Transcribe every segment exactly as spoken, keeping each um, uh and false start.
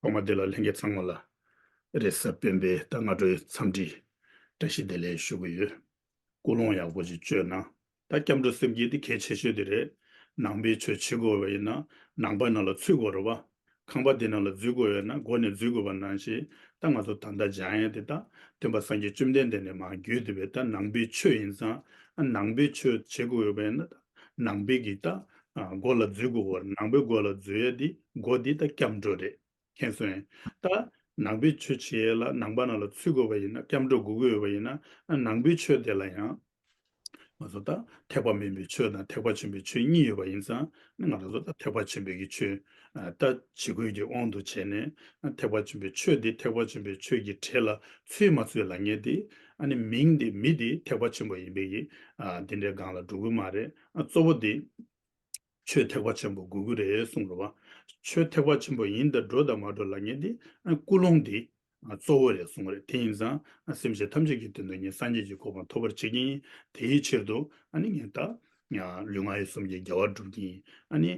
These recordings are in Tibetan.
ཐོག་མ་དེ་ལ་ལྷན་རྒྱས་ཚང་མ་ལ་རེས་གཟའ་སྤེན་པའི་ད་སྔ་དྲོའི་འཚམས་འདྲི་བཀྲ་ཤིས་བདེ་ལེགས་ཞུ་གི་ཡོད། སྐུལ་སློང་ཡག་པོ་ཞིག་བཅོས་གནང་། ད་སྐྱབས་འགྲོ་སེམས་བསྐྱེད་དེ་གལ་ཆེ་ཤོས་དེ་རེད། ནང་པའི་ཆོས་བྱེད་དགོས་པ་ཡིན་ན་ནང་པ་ནང་ལ་ཚུད་དགོས་རེད་བ། ཁང་པ་དེ་ནང་ལ་འཛུལ་དགོས་ཡོད་ན་སྒོ་ནས་འཛུལ་དགོས་པ་ནང་བཞིན། ད་ང་ཚོ་ད་ལྟ་སྦྱང་ཡས་དེ་ད་སྟོན་པ་སངས་རྒྱས་བཅོམ་ལྡན་འདས་ནས་མར་བརྒྱུད་དེ་བས་ད་ནང་པའི་ཆོས་ཡིན་ཙང་། ནང་པའི་ཆོས་བྱེད་དགོས་ཡོད་པ་ཡིན་ན་ད་ནང་པའི་གི་ད་སྒོ་ལ་འཛུལ་དགོས་པ་རེད། ནང་པའི་སྒོ་ལ་འཛུལ་ཡས་དེ་སྒོ་དེ་ད་སྐྱབས་འགྲོ་རེད། མཁྱེན་སོང་ངས། ད་ནང་པའི་ཆོས་བྱེད་ཡས་ལ་ནང་པ་ནང་ལ་ཚུད་དགོས་པ་ཡིན་ན་སྐྱབས་འགྲོ་དགོས་ཀྱི་ཡོད་པ་ཡིན་ན་ནང་པའི་ཆོས་དེ་ལ་ཡང་། ང་ཚོ་ད་ཐེག་པ་དམན་པའི་ཆོས་དང་ཐེག་པ་ཆེན་པོའི་ཆོས་གཉིས་ཡོད་པ་ཡིན་ཙང་ང་རང་ཚོ་ད་ཐེག་པ་ཆེན་པོའི་གི་ཆོས་ད་བྱེད་དགོས་ཀྱི་དབང་དུ་བྱས་ནས་ཐེག་པ་ཆེན་པོའི་ཆོས་འདི་ཐེག་པ་ཆེན་པོའི་ཆོས་ཀྱི་གྲས་ལ་ཚུད་མ་ཚུད་ལབ་མཁན་དེ། ཨ་ནི་མིང་འདི་མི་འདི་ཐེག་པ་ཆེན་པོ་ཡིན་པའི་གི་འདི་འདྲའི་སྒང་ལ་འགྲོ་གི་མ་རེད། གཙོ་བོ་འདི། ཆོས་ཐེག་པ་ཆེན་པོ་དགོས་ཀྱི་རེད་གསུངས་རེད་བ། ཆོས་ཐེག་པ་ཆེན་པོ་ཡིན་དང་འགྲོ་དང་མ་འགྲོ་ལབ་མཁན་དེ་ཀུན་སློང་འདི་གཙོ་བོ་རེད་གསུངས་རེད། དེ་ཡིན་ཙང་སེམས་ཅན་ཐམས་ཅད་ཀྱི་དོན་དུ་ངས་སངས་རྒྱས་ཀྱི་གོ་འཕང་ཐོབ་པར་བྱེད་ཀྱི་ཡིན། དེའི་ཕྱིར་དུ་ཨ་ནི་ངས་ད་ལུས་ངག་ཡིད་གསུམ་གྱི་དགེ་བ་སྒྲུབ་ཀྱི་ཡིན། ཨ་ནི་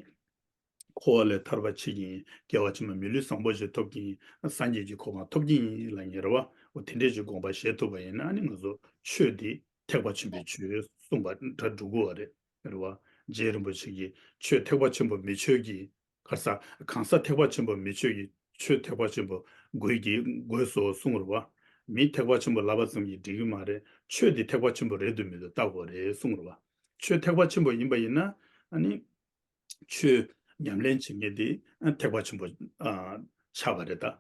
འཁོར་བ་ལས་ཐར་པ་བྱེད་ཀྱི་ཡིན། སྐྱེ་བ་ཕྱི་མ་མི་ལུས་བཟང་པོ་ཞིག་ཐོབ་ཀྱི་ཡིན། སངས་རྒྱས་ཀྱི་གོ་འཕང་ཐོབ་ཀྱི་ཡིན་ལབ་མཁན་རེད་བ། འོ་དེ་འདྲས་ཀྱི་དགོངས་པ་བཞེས་ཐུབ་པ་ཡིན་ན་ཨ་ནི་ང་ཚོ་ཆོས་འདི་ཐེག་པ་ཆེན་པོའི་ཆོས་གསུངས་པ་འདྲ་འགྲོ་གི་ཡོད་རེད། རེད་བ། རྗེ་རིན་པོ་ཆེ་གིས་ཆོས་ཐེག་པ་ཆེན་པོ་མི་ཆོས་ཀྱི། ག་ས་གང་ཟག་ཐེག་པ་ཆེན་པོ་མི་ཆོས་ཀྱི་ཆོས་ཐེག་པ་ཆེན་པོ་དགོས་ཀྱི་དགོས་སོ་གསུངས་རེད་བ། མི་ཐེག་པ་ཆེན་པོ་ལབ་པ་ཙམ་གྱིས་འགྲིག་གི་མ་རེད། ཆོས་འདི་ཐེག་པ་ཆེན་པོ་རེད་འདུག་མི་འདུག་བལྟ་དགོས་རེད་གསུངས་རེད་བ། ཆོས་ཐེག་པ་ཆེན་པོ་ཡིན་པ་ཡིན་ན་ཨ་ནི་ཆོས་ཉམས་ལེན་བྱེད་མཁན་དེ་ཐེག་པ་ཆེན་པོ་ཆགས་པ་རེད་ད།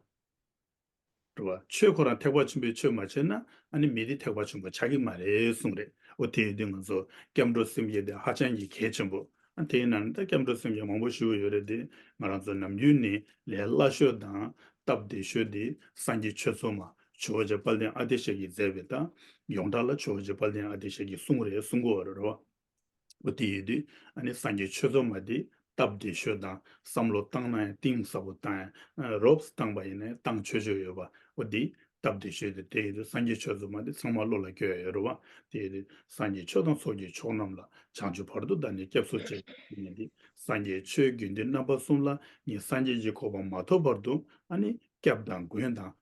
རེད་བ། ཆོས་ཁོ་རང་ཐེག་པ་ཆེན་པོའི་ཆོས་མ་བྱས་ན་ཨ་ནི་མི་དེ་ཐེག་པ་ཆེན་པོ་ཆགས་ཀྱི་མ་རེད་གསུངས་རེད། འོ་དེ་ཡོད་དུས་ང་ཚོ་སྐྱབས་འགྲོ་སེམས་བསྐྱེད་དེ་ཧ་ཅང་གི་གལ་ཆེན་པོ། ཨ་དེའི་ནང་ནས་ད་སྐྱབས་འགྲོ་སེམས་བསྐྱེད་མང་པོ་ཞུ་གི་ཡོད་རེད་དེ། ང་རང་ཚོ་ནམ་རྒྱུན་ནས་ལས་སླ་ཤོས་དང་སྟབས་བདེ་ཤོས་དེ་སངས་རྒྱས་ཆོས་ཚོགས་མ་ཇོ་བོ་རྗེ་དཔལ་ལྡན་ཨ་ཏི་ཤ་གིས་མཛད་པའི་ད་ཡོངས་གྲགས་ལ་ཇོ་བོ་རྗེ་དཔལ་ལྡན་ཨ་ཏི་ཤ་གི་གསུང་རེད་གསུང་གི་ཡོད་རེད་བ། འོ་དེ་ཡིན་དུས་ཨ་ནི་སངས་རྒྱས་ཆོས་ཚོགས་མ་དེ་སྟབས་བདེ་ཤོས་དང་བསམ་བློ་བཏང་ན་ཡང་གཏིང་ཟབ་པོ་བཏང་ཡང་རོབ་ཙམ་བཏང་པ་ཡིན་ན་ཡང་བཏང་ཆོག་ཆོག་ཡོད་པ། འོ་དེ་སྟབས་བདེ་ཤོས་དེ་དེ་ཡིན་དུས་སངས་རྒྱས་ཆོས་ཚོགས་མ་དེ་ཚང་མ་བློ་ལ་འཁྱེར་ཡ་ཡོད་རེད་བ། དེ་ཡིན་དུས་སངས་རྒྱས་ཆོས་དང་ཚོགས་ཀྱི་མཆོག་རྣམས་ལ། བྱང་ཆུབ་བར་དུ་བདག་ནི་སྐྱབས་སུ་མཆི། ཡིན་དུས་སངས་རྒྱས་ཆོས་དགེ་འདུན་རྣམ་པ་གསུམ་ལ་ངས་སངས་རྒྱས་ཀྱི་གོ་འཕང་མ་ཐོབ་བར་དུ་ཨ་ནི་སྐྱབས་དང་མགོན་དང་།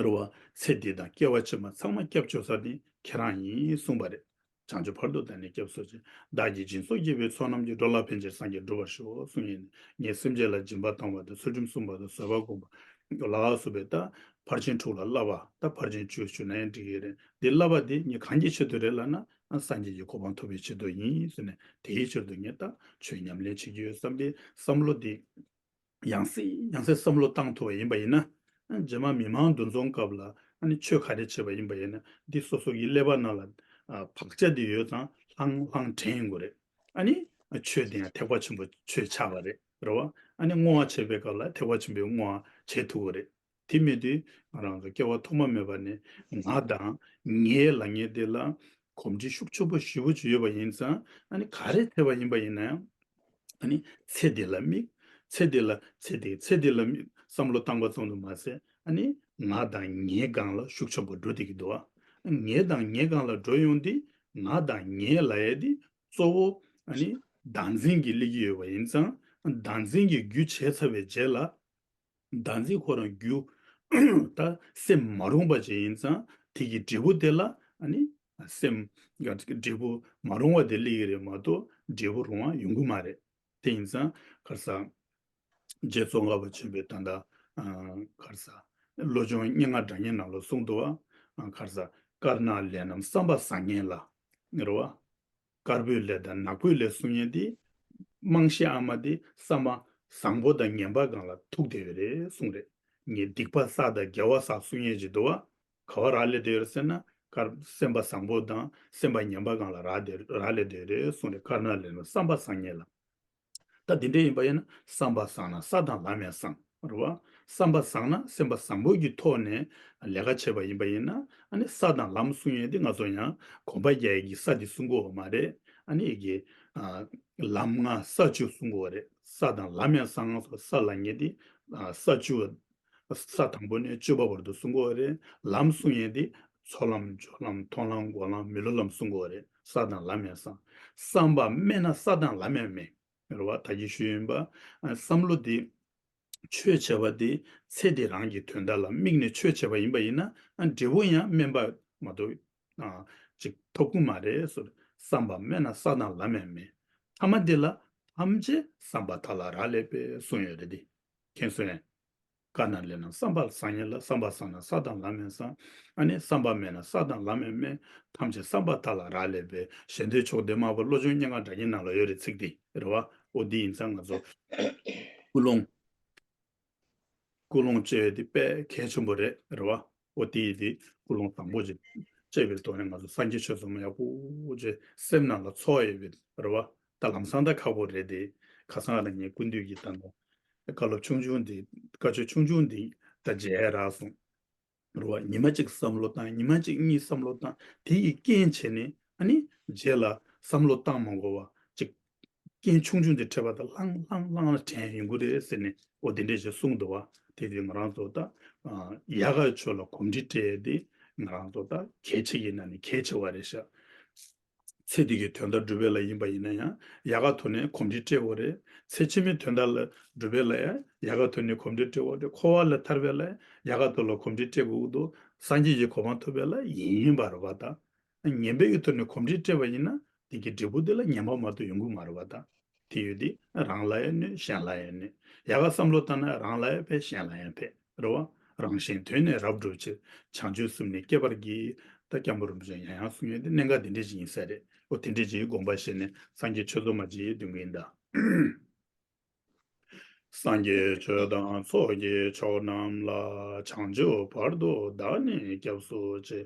རེད་བ། ཚེ་འདི་དང་སྐྱེ་བ་ཕྱི་མ་ཚང་མ་སྐྱབས་བཅོལ་ས་ནི་ཁྱེད་རང་ཡིན་གསུངས་པ་རེད། བྱང་ཆུབ་བར་དུ་བདག་ནི་སྐྱབས་སུ་མཆི། བདག་གིས་སྦྱིན་སོགས་བགྱིས་པའི་ཚོགས་རྣམས་ཀྱིས། འགྲོ་ལ་ཕན་ཕྱིར་སངས་རྒྱས་འགྲུབ་པར་ཤོག་གསུངས་ཡིན། ངས་སེམས་ཅན་ལ་སྦྱིན་པ་བཏང་བ་དང་ཚུལ་ཁྲིམས་བསྲུངས་པ་དང་བཟོད་པ་བསྒོམས་པ་ལ་སོགས་པའི་ད་ཕར་ཕྱིན་དྲུག་ལ་བསླབ་པ་ད་ཕར་ཕྱིན་བཅུ་ཞུ་ན་ཡང་འགྲིག་གི་རེད། འདི་བསླབ་པ་འདི་ངས་གང་གི་ཆེད་དུ་རེད་ལབ་ན་སངས་རྒྱས་ཀྱི་གོ་འཕང་ཐོབ་པའི་ཆེད་དུ་ཡིན་ཟེར་ནས་དེའི་ཆེད་དུ་ངས་ད་ཆོས་ཉམས་ལེན་བྱེད་ཀྱི་ཡོད་བསམ་པའི་བསམ་བློ་འདི། ཡང་སེ་ཡང་སེ་བསམ་བློ་བཏང་ཐུབ་པ་ཡིན་པ་ཡིན་ན། རྗེས་མ་མི་མང་འདུ་འཛོམས་སྐབས་ལ་ཨ་ནི་ཆོས་ག་རེ་བྱེད་པ་ཡིན་པ་ཡིན་ན་འདི་སོ་སོ་གི་ཀླད་པ་ནང་ལ་ཨ་བག་ཆགས་འདི་ཡོད་ཙང་ལྷང་ལྷང་དྲན་ཡོང་གི་རེད། ཨ་ནི་ཆོས་དེ་ཡང་ཐེག་པ་ཆེན་པོ་ཆོས་ཆགས་པ་རེད། རེད་བ། ཨ་ནི་བསྔོ་བ་བྱེད་པའི་སྐབས་ལ་ཐེག་པ་ཆེན་པོའི་བསྔོ་བ་བྱེད་ཐུབ་ཀྱི་རེད། དེ་མེད་དུས་ང་རང་ཚོ་སྐྱེ་བ་ཐོག་མ་མེད་པ་ནས་ང་དང་ངའི་ལབ་མཁན་དེ་ལ་གོམས་འདྲིས་ཤུགས་ཆེན་པོ་ཞེ་པོ་ཅིག་ཡོད་པ་ཡིན་ཙང་ཨ་ནི་ག་རེ་བྱས་པ་ཡིན་པ་ཡིན་ན་ཡང་། ཨ་ནི་ཚེ་འདི་ལ་དམིགས། ཚེ་འདི་ལ་ཚེ་འདི་ཚེ་འདི་ལ་དམིགས་བསམ་བློ་བཏང་པ་ཙམ་དུ་མ་ཟད་ཨ་ནི་ང་དང་ངའི་སྒང་ལ་ཤུགས་ཆེན་པོ་འགྲོ་བསྡད་ཀྱི་འདུག་ཨ་ངའི་དང་ངའི་སྒང་ལ་འགྲོ་ཡོང་དུས་ང་དང་ངའི་ལབ་ཡས་དེ་གཙོ་བོ་ཨ་ནི་བདག་འཛིན་གྱིས་སླེབས་ཀྱི་ཡོད་པ་ཡིན་ཙང་བདག་འཛིན་གྱི་རྒྱུ་བྱས་ཚར་བའི་རྗེས་ལ། བདག་འཛིན་ཁོ་རང་རྒྱུ། ད་སེམས་མ་རུངས་པ་ཅིག་ཡིན་ཙང་དེ་གི་འབྲས་བུ་དེ་ལ་ཨ་ནི་སེམས་འབྲས་བུ་མ་རུངས་པ་དེ་སླེབས་ཀྱི་རེད་མ་གཏོགས་འབྲས་བུ་རུང་བ་ཡོང་གི་མ་རེད། དེ་ཡིན་ཙང་ཁར་ས་རྗེ་ཙོང་ཁ་པ་ཆེན་པོས་ད་ལྟ་ཁར་ས་བློ་སྦྱོང་སྙན་ངག་སྒྲ་སྙན་ནང་ལ་གསུངས་འདུག་བ། ཁར་ས་དཀར་ནག་ལས་རྣམས་བསམ་པ་བཟང་ངན་ལ། རེད་བ། དཀར་པོའི་ལས་དང་ནག་པོའི་ལས་གསུང་ཡས་དེ། རྨང་གཞི་ཨ་མ་དེ་བསམ་པ་བཟང་པོ་དང་ངན་པ་སྒང་ལ་ཐུག་བསྡད་ཡོད་རེད་གསུངས་རེད། ངས་སྡིག་པ་བསགས་དང་དགེ་བ་བསགས་གསུང་ཡས་ཅིག་འདུག་བ། ག་བ་རག་ལས་བསྡད་ཡོད་རེད་ཟེར་ན་དཀར་སེམས་པ་བཟང་པོ་དང་སེམས་པ་ངན་པ་སྒང་ལ་རག་བསྡད་རག་ལས་བསྡད་ཡོད་རེད་གསུངས་རེད། དཀར་ནག་ལས་ནི་བསམ་པ་བཟང་ངན་ལ། ད་དེ་འདྲ་ཡིན་པ་ཡིན་ན་བསམ་པ་བཟང་ན་ས་དང་ལམ་ཡང་བཟང་། རེད་བ། བསམ་པ་བཟང་ན་སེམས་པ་བཟང་པོ་གི་ཐོག་ནས་ལས་ཀ་བྱས་པ་ཡིན་པ་ཡིན་ན་ཨ་ནི་ས་དང་ལམ་གསུང་ཡས་དེ་ང་ཚོ་ཡང་གོམ་པ་རྒྱག་ཡས་ཀྱི་ས་དེ་གསུང་གི་ཡོད་མ་རེད། ཨ་ནི་ཡི་གེ་ཨ་ལམ་ལྔ་ས་བཅུ་གསུང་གི་ཡོད་རེད། ས་དང་ལམ་ཡང་བཟང་སོགས་ས་ལབ་མཁན་དེ་ཨ་ས་བཅུ་ས་དང་པོ་ནས་བཅུ་པ་བར་དུ་གསུང་གི་ཡོད་རེད། ལམ་གསུང་ཡས་དེ་ཚོགས་ལམ་སྦྱོར་ལམ་མཐོང་ལམ་སྒོམ་ལམ་མི་སློབ་ལམ་གསུང་གི་ཡོད་རེད། ས་དང་ལམ་ཡང་བཟང་། བསམ་པ་དམན་ན་ས་དང་ལམ་ཡང་དམན། རེད་བ། ད་གིན་ཞུས་ཡིན་པ། ཨ་བསམ་བློ་འདི་ ཆོས་བྱས་པ་དེ་ཚེ་འདི་རང་གི་དོན་དག་ལ་དམིགས་ནས་ཆོས་བྱས་པ་ཡིན་པ་ཡིན་ན་ཨ་འབྲས་བུ་ཡང་དམན་པ་མ་གཏོགས་ཨ་ཅིག་ཐོབ་ཀྱི་མ་རེད་ཟེར། བསམ་པ་དམན་ན་ས་དང་ལམ་ཡང་མེད། ཐ་མ་འདི་ལ་ཐམས་ཅད་བསམ་པ་དག་ལ་རག་ལས་པས་གསུངས་ཡོད་རེད་དེ། མཁྱེན་སོང་ངས། བཀའ་ན་ལས་རྣམས་བསམ་པ་བཟང་ངན་ལ། བསམ་པ་བཟང་ན་ས་དང་ལམ་ཡང་བཟང་། ཨ་ནི་བསམ་པ་དམན་ན་ས་དང་ལམ་ཡང་དམན། ཐམས་ཅད་བསམ་པ་དག་ལ་རག་ལས་པས། གཞན་དོན་མཆོག་འདོད་མ་བུ། བློ་སྦྱོང་སྙན་ངག་སྒྲ་གཉིས་ནང་ལ་ཡོད་རེད་ཚིག་འདི་རེད་བ། འོ་འདི་ཡིན་ཙང་ང་ཚོ་ཀུན་སློང་ཀུན་སློང་བཅས་འདི་དཔེ་གལ་ཆེན་པོ་རེད་རེད་བ། འོ་དེ་ཡི་དེ་ཀུན་སློང་བཟང་པོ་ཅིག་བཅས་པའི་ཐོག་ནས་ང་ཚོ་སངས་རྒྱས་ཆོས་ཚོགས་མ་ཡག་པོ་ཅིག་སེམས་ནང་ལ་ཚོར་ཡོད་པའི་རེད་བ། ད་ལམ་སང་ད་ཁག་པོ་རེད་དེ། ཁ་སང་ལ་ངས་ཀུན་འདུས་ཀྱི་ད་ལྟ་བཀའ་སློབ་ཆུང་ཆུང་འདི་བཀའ་ཆོས་ཆུང་ཆུང་འདི་ད་མཇལ་རག་སོང་། རེད་བ། ཉི་མ་གཅིག་བསམ་བློ་བཏང་། ཉི་མ་གཅིག་གཉིས་བསམ་བློ་བཏང་། དེ་ཡི་རྐྱེན་བྱས་ནས་ཨ་ནི་རྗེས་ལ་བསམ་བློ་བཏང་མ་དགོས་པ་ཅིག་རྐྱེན་ཆུང་ཆུང་དེ་འཕྲད་པ་དང་ལྷང་ལྷང་ལྷང་ལ་དྲན་ཡོང་གི་རེད་ཟེར་ནས། འོ་དེ་འདྲས་ཞིག་གསུངས་འདུག་བ། དེ་དུས་ང་རང་ཚོ་ད་ཨ་ཡག་ག་ཆོས་ལ་གོམས་འདྲིས་སྤྲད་དེ་ང་རང་ཚོ་ད་གལ་ཆེ་ཡིན་ན་ནི་གལ་ཆེ་བ་རེད་ཤག་ཚེ་འདི་གི་དོན་དག་སྒྲུབ་པའི་ལ་ཡིན་པ་ཡིན་ན་ཡང་ཡག་ག་ཐོག་ནས་གོམས་འདྲིས་སྤྲད་དགོས་རེད། ཚེ་ཕྱི་མའི་དོན་དག་ལ་སྒྲུབ་པའི་ལ་ཡང་ཡག་ག་ཐོག་ནས་གོམས་འདྲིས་སྤྲད་དགོས་རེད། འཁོར་བ་ལས་ཐར་བའི་ལ་ཡང་ཡག་ག་ཐོག་ལ་གོམས་འདྲིས་སྤྲད་དགོས་འདུག་སངས་རྒྱས་ཀྱི་གོ་འཕང་ཐོབ་པའི་ལ་ཡིན་པ་རེད་བ་ད། ངན་པའི་གི་ཐོག་ནས་གོམས་འདྲིས་སྤྲད་པ་ཡིན་ན་དེ་གི་འབྲས་བུ་དེ་ལ་ངན་པ་མ་གཏོགས་ཡོང་གི་མ་རེད་བ་ད། དེ་ཡོད་དེ་རང་ལ་ཡང་གནོད་གཞན་ལ་ཡང་གནོད། ཡག་ག་བསམ་བློ་བཏང་ན་རང་ལ་ཡང་ཕན་གཞན་ལ་ཡང་ཕན་རེད་བ། རང་གཞན་དོན་ནི་རབ་བསྒྲུབ་ཕྱིར། བྱང་ཆུབ་སེམས་ནི་བསྐྱེད་པར་བགྱི། ད་སྐྱབས་མགོན་རིན་པོ་ཆེས་ཡང་ཡང་གསུངས་ཡོད་དེ་གནད་འགག་དེ་འདྲས་ཅིག་ཡིན་ས་རེད། འོ་དེ་འདྲས་ཅིག་དགོངས་པ་བཞེས་ནས་སངས་རྒྱས་ཆོས་ཚོགས་མ་ཅིག་འདོན་གི་ཡིན་ད། སངས་རྒྱས་ཆོས་དང་ཚོགས་ཀྱི་མཆོག་རྣམས་ལ། བྱང་ཆུབ་བར་དུ་བདག་ནི་སྐྱབས་སུ་མཆི།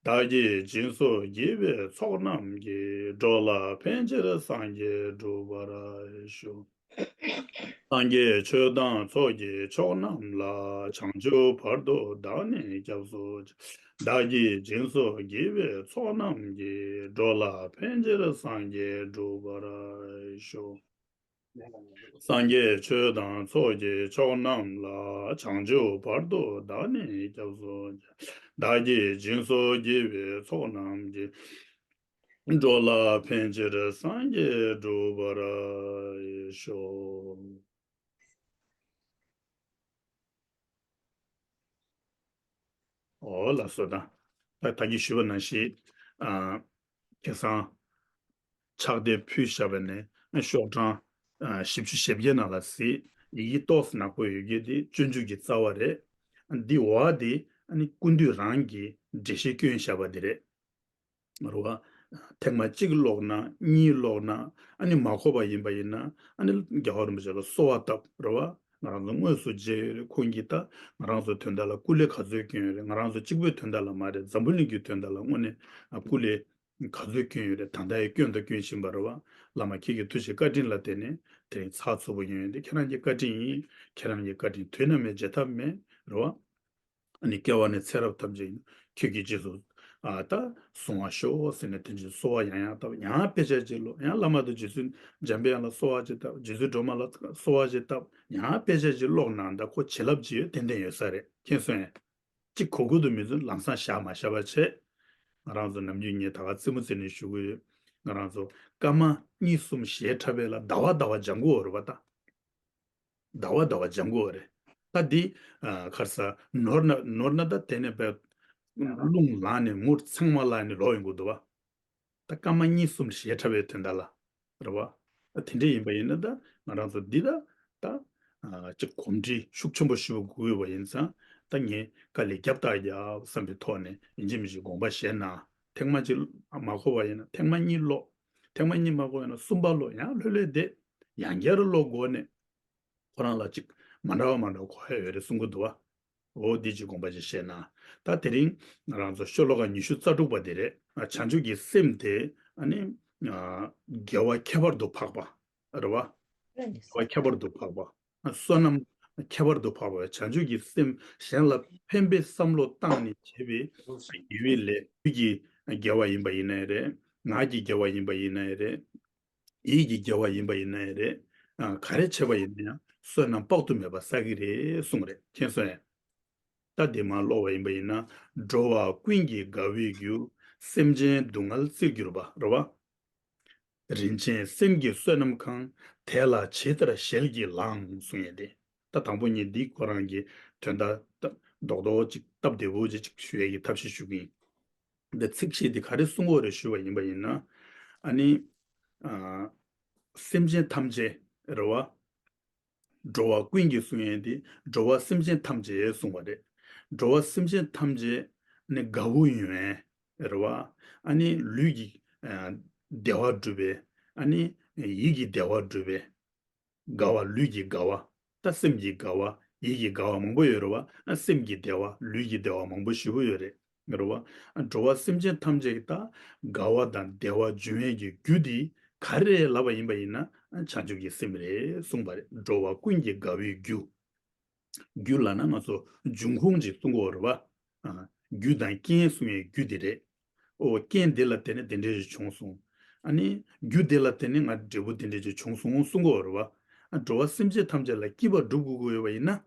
བདག་གིས་སྦྱིན་སོགས་བགྱིས་པའི་ཚོགས་རྣམས་ཀྱིས། འགྲོ་ལ་ཕན་ཕྱིར་སངས་རྒྱས་འགྲུབ་པར་ཤོག་སངས་རྒྱས་ཆོས་དང་ཚོགས་ཀྱི་མཆོག་རྣམས་ལ། བྱང་ཆུབ་བར་དུ་བདག་ནི་སྐྱབས་སུ་མཆི། བདག་གིས་སྦྱིན་སོགས་བགྱིས་པའི་ཚོགས་རྣམས་ཀྱིས། འགྲོ་ལ་ཕན་ཕྱིར་སངས་རྒྱས་འགྲུབ་པར་ཤོག་སངས་རྒྱས་ཆོས་དང་ཚོགས་ཀྱི་མཆོག་རྣམས་ལ། བྱང་ཆུབ་བར་དུ་བདག་ནི་སྐྱབས་སུ་མཆི། བདག་གིས་སྦྱིན་སོགས་བགྱིས་པའི་ཚོགས་རྣམས་ཀྱིས། འགྲོ་ལ་ཕན་ཕྱིར་སངས་རྒྱས་འགྲུབ་པར་ཤོག་འོ་ལགས་སོ། ད་ད་ད་གིན་ཞུས་པ་ནང་བཞིན་ཨ་ཁ་སང་ཕྱག་དེབ་ཕུལ་བཞག་པ་ནས་ཤོག་གྲངས་ཨ་བཞི་བཅུ་ཞེ་བརྒྱད་ནང་ལ་གཟིགས། ཡི་གེ་ཏོག་ཙམ་ནག་པོ་ཡོད་རྒྱུ་དེ་སྤྱོད་འཇུག་གི་རྩ་བ་རེད། འདི་འོག་དེ་ཨ་ནི་ཀུན་འདུས་རང་གི་འགྲེལ་བཤད་བསྐྱོན་བཞག་པ་དེ་རེད། རེད་བ། ཐེངས་མ་གཅིག་ཀློག་ན་གཉིས་ཀློག་ན་ཨ་ནི་མ་གོ་བ་ཡིན་པ་ཡིན་ན་ཨ་ནི་རྒྱལ་བ་རིན་པོ་ཆེ་ལ་གསོལ་བ་བཏབ་རེད་བ། ང་རང་ཚོ་དངོས་སུ་མཇལ་ཡོད་རེད། ཁོང་གིས་ད་ང་རང་ཚོ་དོན་དག་ལ་སྐུ་ལས་ག་ཚོད་བསྐྱོན་ཡོད་རེད། ང་རང་ཚོ་གཅིག་པོའི་དོན་དག་ལ་མ་རེད། འཛམ་བུ་གླིང་གི་དོན་དག་ལ་དངོས་གནས་ཨ་སྐུ་ལས་ག་ཚོད་བསྐྱོན་ཡོད་རེད། ད་ལྟ་ཡང་བསྐྱོན་དང་བསྐྱོན་བཞིན་པ་རེད་བ། བླ་མ་ཁྱེད་ཀྱི་ཐུགས་རྗེ་བཀའ་དྲིན་ལ་བརྟེན་ནས་དེ་རིང་ཚགས་ཚུད་པོ་ཡོང་ཡོད་འདི་ཁྱེད་རང་གི་བཀའ་དྲིན་ཡིན། ཁྱེད་རང་གི་བཀའ་དྲིན་དུས་ནམ་ཡང་བརྗེད་ཐབས་མེད་རེད་བ། ཨ་ནི་སྐྱེ་བ་ནས་ཚེ་རབས་ཐམས་ཅད་ཁྱོད་ཀྱི་རྗེས་སུ་ཨ་ད་བཟུང་བར་ཤོག་ཟེར་ནས་དེ་འདྲའི་གསོལ་བ་ཡང་ཡང་བཏབ། ཡང་དཔེ་ཆ་ཅིག་ཀློག། ཡང་བླ་མ་དང་རྗེ་བཙུན་འཇམ་དཔལ་དབྱངས་ལ་གསོལ་བ་ཅིག་བཏབ། རྗེ་བཙུན་སྒྲོལ་མ་ལ་གསོལ་བ་ཅིག་བཏབ། ཡང་དཔེ་ཆ་ཅིག་ཀློག་ན་ད་ཁོ་བྱིན་རླབས་ཅིག་ཡོད་ཏན་ཏན་ཡོད་ས་རེད། མཁྱེན་སོང་ངས། གཅིག་གོ་དགོས་དུ་མི་ཚུན་ལམ་སང་བཞག་མ་བཞག་པ་བྱས། ང་རང་ཚོ་ནམ་རྒྱུན་ངས་ད་ག་རྩེད་མོ་རྩེ་ནས་ཞུ་གི་ཡོད། ང་རང་ཚོ་སྐར་མ་གཉིས་གསུམ་ཞལ་འཁྲབ་པའི་ལ་ཟླ་བ་ཟླ་བ་སྦྱང་དགོས་རེད་བ་ད། ཟླ་བ་ཟླ་བ་སྦྱང་དགོས་རེད། ད་འདི་ཨ་ག་རེ་ཟ། ནོར་ན་ནོར་ན་ད་དེ་ནས་བས་རླུང་ལངས་ནས་མུར་ཚང་མ་བརླག་ནས་ལོག་ཡོང་གི་འདུག་བ། ད་སྐར་མ་གཉིས་གསུམ་ཞལ་འཁྲབ་པའི་དོན་དག་ལ་རེད་བ། ད་དེ་འདྲས་ཡིན་པ་ཡིན་ན་ད་ང་རང་ཚོ་འདི་ད་ད་ཨ་ཅིག་གོམས་འདྲིས་ཤུགས་ཆེན་པོ་ཞུ་དགོས་པ་ཡིན་ཙང་ད་ངས་དཀའ་ལས་རྒྱབ་ལྟ་རྒྱབ་བསམ་པའི་ཐོག་ནས་ཡིན་གཅིག་མིན་གཅིག་དགོངས་པ་བཞེས་ན། ཐེངས་མ་གཅིག་མ་གོ་བ་ཡིན་ན་ཐེངས་མ་གཉིས་ཀློག། ཐེངས་མ་གཉིས་མ་གོ་བ་ཡིན་ན་གསུམ་པ་ཀློག། ཡང་ལྷོད་ལྷོད་བསྡད། ཡང་བསྐྱར་ཀློག་དགོས་ནས། ཁོ་རང་ལ་ཅིག་མ་འདྲ་བ་མ་འདྲ་བ་གོ་ཡ་ཡོད་རེད་གསུང་གི་འདུག་བ། འོ་འདི་ཅིག་དགོངས་པ་ཅིག་བཞེས་ན། ད་དེ་རིང་ང་རང་ཚོ་ཤོ་ལོ་ཀ་ཉི་ཤུ་རྩ་དྲུག་པ་དེ་རེད། བྱང་ཆུབ་ཀྱི་སེམས་དེ་ཨ་ནི་དགེ་བ་ཁྱད་པར་དུ་འཕགས་པ་རེད་བ། དགེ་བ་ཁྱད་པར་དུ་འཕགས་པ། བསོད་ནམས་ཁྱད་པར་དུ་འཕགས་པ། བྱང་ཆུབ་ཀྱི་སེམས་གཞན་ལ་ཕན་པའི་བསམ་བློ་བཏང་ནས་བྱས་པའི་དགེ་བའི་ལས། ལུས་ཀྱི་དགེ་བ་ཡིན་པ་ཡིན་ནའི་རེད། ངག་གི་དགེ་བ་ཡིན་པ་ཡིན་ནའི་རེད། ཡིད་ཀྱི་དགེ་བ་ཡིན་པ་ཡིན་ནའི་རེད། ཨ་ག་རེ་བྱས་པ་ཡིན་ན་ཡང་བསོད་ནམས་དཔག་ཏུ་མེད་པ་བསགས་ཀྱི་རེད་གསུངས་རེད། མཁྱེན་སོང་ངས། ད་དེ་མར་ཀློག་པ་ཡིན་པ་ཡིན་ན། འགྲོ་བ་ཀུན་གྱི་དགའ་བའི་རྒྱུ། སེམས་ཅན་སྡུག་བསྔལ་བརྩིར་གྱུར་པ་རེད་བ། རིན་ཆེན་སེམས་ཀྱི་བསོད་ནམས་གང་། དེ་ལ་ཇི་ལྟར་ཞལ་གྱིས་བླངས་གསུངས་ཡོད་དེ། ད་དང་པོ་ཉིད་འདི་ཁོ་རང་གི་དོན་དག་རྡོག་རྡོག་ཅིག་སྟབས་བདེ་པོ་ཅིག་ཞུ་ཡས་ཀྱི་ཐབས་ཤེས་ཞུ་གི་ཡིན། འདི་ཚིག་བཤད་འདི་ག་རེ་གསུང་གི་ཡོད་རེད་ཞུས་པ་ཡིན་པ་ཡིན་ན། ཨ་ནི། ཨ། སེམས་ཅན་ཐམས་ཅད་རེད་བ། འགྲོ་བ་ཀུན་གྱི་གསུང་ཡས་འདི་འགྲོ་བ་སེམས་ཅན་ཐམས་ཅད་གསུང་བ་རེད། འགྲོ་བ་སེམས་ཅན་ཐམས་ཅད་ནི་དགའ་བོ་ཡོང་བས་རེད་བ། ཨ་ནི་ལུས་ཀྱི་ཨ་བདེ་བ་སྒྲུབ་པའི། ཨ་ནི་ཡིད་ཀྱི་བདེ་བ་སྒྲུབ་པའི། དགའ་བ་ལུས་ཀྱི་དགའ་བ། ད་སེམས་ཀྱི་དགའ་བ། ཡིད་ཀྱི་དགའ་བ་མང་པོ་ཡོད་རེད་བ། ཨ་སེམས་ཀྱི་བདེ་བ་ལུས་ཀྱི་བདེ་བ་མང་པོ་ཞེ་པོ་ཡོད་རེད། རེད་བ། ཨ་འགྲོ་བ་སེམས་ཅན་ཐམས་ཅད་ཀྱི་ད་དགའ་བ་དང་བདེ་བ་འབྱུང་ཡས་ཀྱི་རྒྱུ་དེ་ག་རེ་རེད་ལབ་པ་ཡིན་པ་ཡིན་ན། ཨ་བྱང་ཆུབ་ཀྱི་སེམས་རེད་གསུངས་པ་རེད། འགྲོ་བ་ཀུན་གྱི་དགའ་བའི་རྒྱུ། རྒྱུ་ལབ་ན་ང་ཚོ་འབྱུང་ཁུངས་ཅིག་གསུང་གི་ཡོད་རེད་བ། ཨ། རྒྱུ་དང་རྐྱེན་གསུང་ཡས་རྒྱུ་དེ་རེད། ཨོ་རྐྱེན་དེ་ལ་བརྟེན་ནས་དེ་འདྲ་ཞིག་བྱུང་སོང་། ཨ་ནི་རྒྱུ་དེ་ལ་བརྟེན་ནས་ང་འབྲས་བུ་དེ་འདྲ་ཞིག་བྱུང་སོང་གསུང་གི་ཡོད་རེད་བ། ཨ་འགྲོ་བ་སེམས་ཅན་ཐམས་ཅད་ལ་སྐྱིད་པ་སྒྲུབ་དགོས་ཀྱི་ཡོད་པ་ཡིན་ན།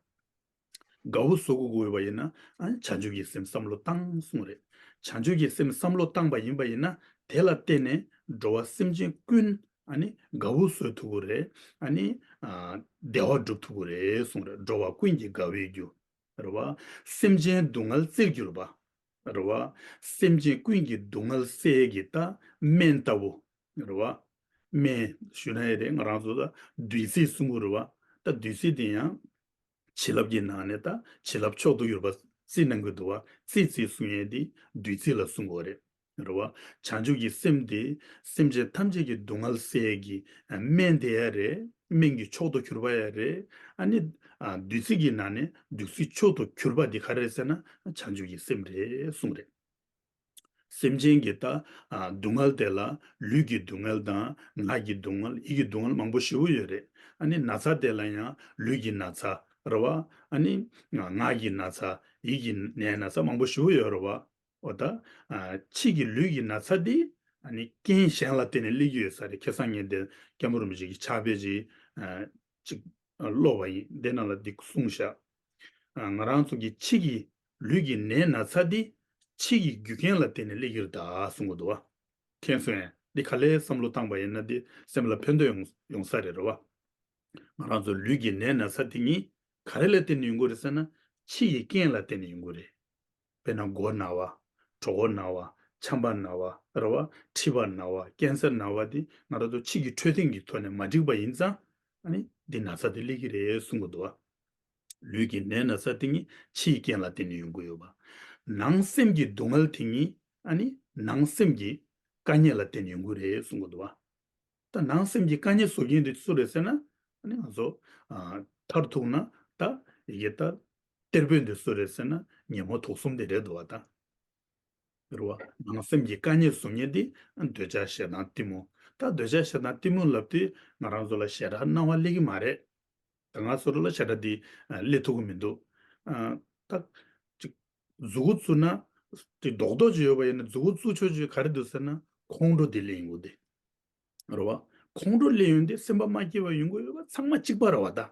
དགའ་བོ་བཟོ་དགོས་ཀྱི་ཡོད་པ་ཡིན་ན། ཨ་བྱང་ཆུབ་ཀྱི་སེམས་བསམ་བློ་བཏང་གསུངས་རེད། བྱང་ཆུབ་ཀྱི་སེམས་བསམ་བློ་བཏང་པ་ཡིན་པ་ཡིན་ན། དེ་ལ་བརྟེན་ནས་འགྲོ་བ་སེམས་ཅན་ཀུན་ཨ་ནི་དགའ་བོ་བཟོ་ཐུབ་ཀྱི་རེད། ཨ་ནི་ཨ་བདེ་བ་སྒྲུབ་ཐུབ་ཀྱི་རེད་གསུངས་རེད། འགྲོ་བ་ཀུན་གྱི་དགའ་བའི་རྒྱུ། རེད་བ། སེམས་ཅན་སྡུག་བསྔལ་སེལ་གྱུར་པ། རེད་བ། སེམས་ཅན་ཀུན་གྱི་སྡུག་བསྔལ་སེལ་གྱི་ད་སྨན་ལྟ་བུ། རེད་བ། སྨན་ཞུ་ན་ཡང་རེད། ང་རང་ཚོ་ད་བདུད་རྩི་གསུང་གི་རེད་བ། ད་བདུད་རྩི་དེ་ཡང་། བྱིན་རླབས་ཀྱི་ནང་ནས་ད་བྱིན་རླབས་མཆོག་ཏུ་གྱུར་པ་རྩི་གནང་གི་འདུག་བ། རྩི་རྩི་གསུང་ཡས་དེ་བདུད་རྩི་ལ་གསུང་གི་རེད། རེད་བ། བྱང་ཆུབ་ཀྱི་སེམས་དེ་སེམས་ཅན་ཐམས་ཅད་ཀྱི་སྡུག་བསྔལ་སེལ་ཡས་ཀྱི་སྨན་དེ་ཡང་རེད། སྨན་གྱི་མཆོག་ཏུ་གྱུར་པ་ཡང་རེད། ཨ་ནི་ཨ་བདུད་རྩི་གི་ནང་ནས་བདུད་རྩི་མཆོག་ཏུ་གྱུར་པ་དེ་ག་རེ་རེད་ཟེར་ན། བྱང་ཆུབ་ཀྱི་སེམས་རེད་གསུངས་རེད། སེམས་ཅན་གྱི་ད་ཨ་སྡུག་བསྔལ་དེ་ལ་ལུས་ཀྱི་སྡུག་བསྔལ་དང་ངག་གི་སྡུག་བསྔལ། ཡིད་ཀྱི་སྡུག་བསྔལ་མང་པོ་ཞེ་པོ་ཡོད་རེད། ཨ་ནི་ན་ཚ་དེ་ལ་ཡང་ལུས་ཀྱི་ན་ཚ་རེད་བ། ཨ་ནི་ངག་གི་ན་ཚ། ཡིད་ཀྱི་ནད་ན་ཚ་མང་པོ་ཞེ་པོ་ཡོད་རེད་བ། འོ་ད་ཨ་ཕྱི་གི་ལུས་ཀྱི་ན་ཚ་འདི་ཨ་ནི་རྐྱེན་གཞན་ལ་བརྟེན་ནས་སླེབས་ཀྱི་ཡོད་ས་རེད། ཁ་སང་ངས་འདིར་སྐྱབས་མགོན་རིན་པོ་ཆེ་གི་ཕྱག་དཔེ་ཅིག་ཨ་ཅིག་ཀློག་པ་ཡིན། དེ་ནང་ལ་འདི་གསུངས་ཤག་ཨ་ང་རང་ཚོ་གི་ཕྱི་གི་ལུས་ཀྱི་ནད་ན་ཚ་འདི་ཕྱི་གི་རྒྱུ་རྐྱེན་ལ་བརྟེན་ནས་སླེབས་ཀྱི་རེད་ད་གསུང་གི་འདུག་བ། མཁྱེན་སོང་ངས། འདི་ག་ལེར་བསམ་བློ་བཏང་པ་ཡིན་ན་འདི་སེམས་ལ་ཕན་ཐོགས་ཡོང་ཡོང་ས་རེད། རེད་བ། ང་རང་ཚོ་ལུས་ཀྱི་ནད་ན་ཚ་དེ་གཉིས་ག་རེ་ལ་བརྟེན་ནས་ཡོང་གི་རེད་ཟེར་ན། ཕྱི་ཡི་རྐྱེན་ལ་བརྟེན་ནས་ཡོང་གི་རེད། དཔེར་ན་མགོ་ན་བ། གྲོད་ཁོག་ན་བ། ཆམ་པ་ན་བ། རེད་བ། མཁྲིས་པ་ན་བ། ཀན་སར་ན་བ་དེ་ང་རང་ཚོ་ཕྱི་གི་འཕྲོད་བསྟེན་གྱི་ཐོག་ནས་མ་འགྲིག་པ་ཡིན་ཙང་། ཨ་ནི་འདི་ན་ཚ་དེ་སླེབས་ཀྱི་རེད་གསུང་གི་འདུག་བ། ལུས་ཀྱི་ནད་ན་ཚ་དེ་ཉིད་ཕྱིའི་རྐྱེན་ལ་བརྟེན་ནས་ཡོང་གི་ཡོད་པ། ནང་སེམས་ཀྱི་སྡུག་བསྔལ་དེ་ཉིད་ཨ་ནི་ནང་སེམས་ཀྱི་དཀའ་ངལ་ལ་བརྟེན་ནས་ཡོང་གི་རེད་གསུང་གི་འདུག་བ། ད་ནང་སེམས་ཀྱི་དཀའ་ངལ་བཟོ་མཁན་དེ་སུ་རེད་ཟེར་ན། ཨ་ནི་ང་ཚོ་ཨ་མཐར་ཐུག་ན་ད་ཡི་གེ་ད་གཏེར་དཔོན་དེ་སུ་རེད་ཟེར་ན། ཉོན་མོངས་དུག་གསུམ་དེ་རེད་འདུག་བ་ད། རེད་བ། ནང་སེམས་ཀྱི་དཀའ་ངལ་བཟོ་མཁན་དེ་འདོད་ཆགས་ཞེ་སྡང་གཏི་མུག་ད་འདོད་ཆགས་ཞེ་སྡང་གཏི་མུག་ལབ་དུས་ང་རང་ཚོ་ལ་ཞེ་དྲག་སྣང་བ་སླེབས་ཀྱི་མ་རེད། ད་ང་ཚོ་ལ་ཞེ་དྲག་འདི་ཨ་སླེབས་ཐུབ་ཀྱི་མི་འདུག་ཨ་ད་ཅིག་མཛུ་གུ་བཙུགས་ན་ཅིག་རྡོག་རྡོག་ཅིག་ཡོད་པ་ཡིན་ན། མཛུ་གུ་བཙུགས་ཆོག་ཆོག་ག་རེ་འདུག་ཟེར་ན། ཁོང་ཁྲོ་འདི་སླེབས་ཡོང་གི་འདུག་རེད་བ། ཁོང་ཁྲོ་སླེབས་ཡོང་དུས་སེམས་པ་མ་སྐྱིད་པ་ཡོང་གི་ཡོད་པ་ཚང་མ་གཅིག་པ་རེད་བ་ད།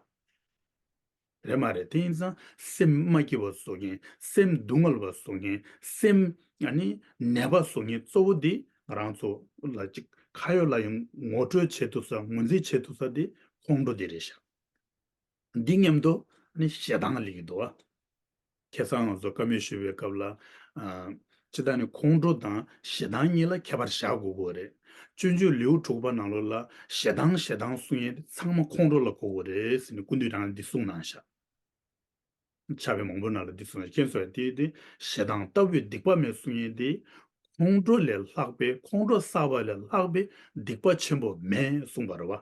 རེད་མ་རེད། དེ་ཡིན་ཙང་སེམས་མ་སྐྱིད་པ་བཟོ་མཁན། སེམས་སྡུག་བསྔལ་བ་བཟོ་མཁན། སེམས་ཨ་ནི་ནད་པ་བཟོ་མཁན་གཙོ་བོ་འདི་ང་རང་ཚོ་ལ་ཅིག་ཁ་ཡོད་ལག་ཡོད་ངོ་སྤྲོད་བྱེད་ཐུབ་ས། ངོས་འཛིན་བྱེད་ཐུབ་ས་འདི་ཁོང་ཁྲོ་འདི་རེད་ཤག་འདི་མཉམ་དུ་ཨ་ནི་ཞེ་སྡང་སླེབས་ཀྱི་འདུག་བ། ཁ་སང་ང་ཚོ་བཀའ་མོལ་ཞུ་བའི་སྐབས་ལ། ཨ་སྤྱིར་བཏང་ནི་ཁོང་ཁྲོ་དང་ཞེ་སྡང་གཉིས་ལ་ཁྱད་པར་བཞག་དགོས་ཀྱི་རེད། སྤྱོད་འཇུག་ལེའུ་དྲུག་པ་ནང་ལོགས་ལ་ཞེ་སྡང་ཞེ་སྡང་གསུང་ཡས་དེ་ཚང་མ་ཁོང་ཁྲོ་ལ་གོ་དགོས་རེད་ཟེར་ནས་སྐུ་མདུན་རང་འདི་གསུངས་གནང་ཤག་ཕྱག་དཔེ་མང་པོ་ནང་ལ་འདི་གསུངས་ཤག་མཁྱེན་སོང་ངས། དེ་དེ་ཞེ་སྡང་ལྟ་བུའི་སྡིག་པ་མེད་གསུང་ཡས་དེ། ཁོང་ཁྲོ་ལས་ལྷག་པའི། ཁོང་ཁྲོ་བསགས་པ་ལས་ལྷག་པའི་སྡིག་པ་ཆེན་པོ་མེད་གསུངས་པ་རེད་བ།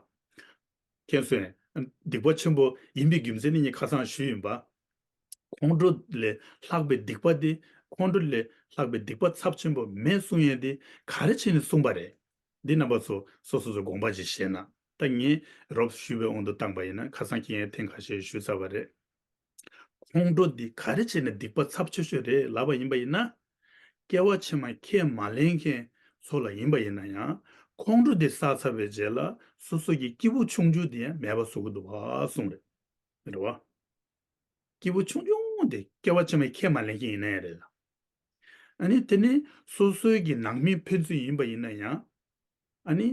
མཁྱེན་སོང་ངས། སྡིག་པ་ཆེན་པོ་ཡིན་པའི་རྒྱུ་མཚན་ནི་ངས་ཁ་སང་ཞུས་ཡིན་པ། ཁོང་ཁྲོ་ལས་ལྷག་པའི་སྡིག་པ་དེ། ཁོང་ཁྲོ་ལས་ལྷག་པའི་སྡིག་པ་ཚབས་ཆེན་པོ་མེད་གསུང་ཡས་དེ་ག་རེ་བྱས་ནས་གསུངས་པ་རེད། འདི་རྣམ་པ་ཚོ་སོ་སོ་སོ་དགོངས་པ་ཅིག་བཞེས་ན། ད་ངས་རོབ་ཞུས་པའི་དབང་དུ་བཏང་པ་ཡིན་ན། ཁ་སང་ཁྱེད་ངས་ཐེངས་ཁ་ཤས་ཞུས་ཚར་བ་རེད། ཁོང་ཁྲོ་འདི་ག་རེ་བྱས་ནས་སྡིག་པ་ཚབས་ཆེ་ཤོས་རེད་ལབ་པ་ཡིན་པ་ཡིན་ན། སྐྱེ་བ་ཕྱི་མ་ཁས་མ་ལེན་མཁན་ཚོ་ལ་ཡིན་པ་ཡིན་ན་ཡང་། ཁོང་ཁྲོ་འདི་བསགས་ཚར་བའི་རྗེས་ལ་སོ་སོ་གི་སྐྱིད་པོ་ཆུང་ཆུང་དེ་ཡང་མེད་པ་བཟོ་གི་འདུག་བ་གསུངས་རེད། རེད་བ། སྐྱིད་པོ་ཆུང་ཆུང་དེ་སྐྱེ་བ་ཕྱི་མ་ཁས་མ་ལེན་མཁན་ཡིན་ན་ཡང་རེད་ལ། ཨ་ནི་དེ་ནི་སོ་སོའི་གི་ནང་མི་ཕན་ཚུན་ཡིན་པ་ཡིན་ན་ཡང་། ཨ་ནི་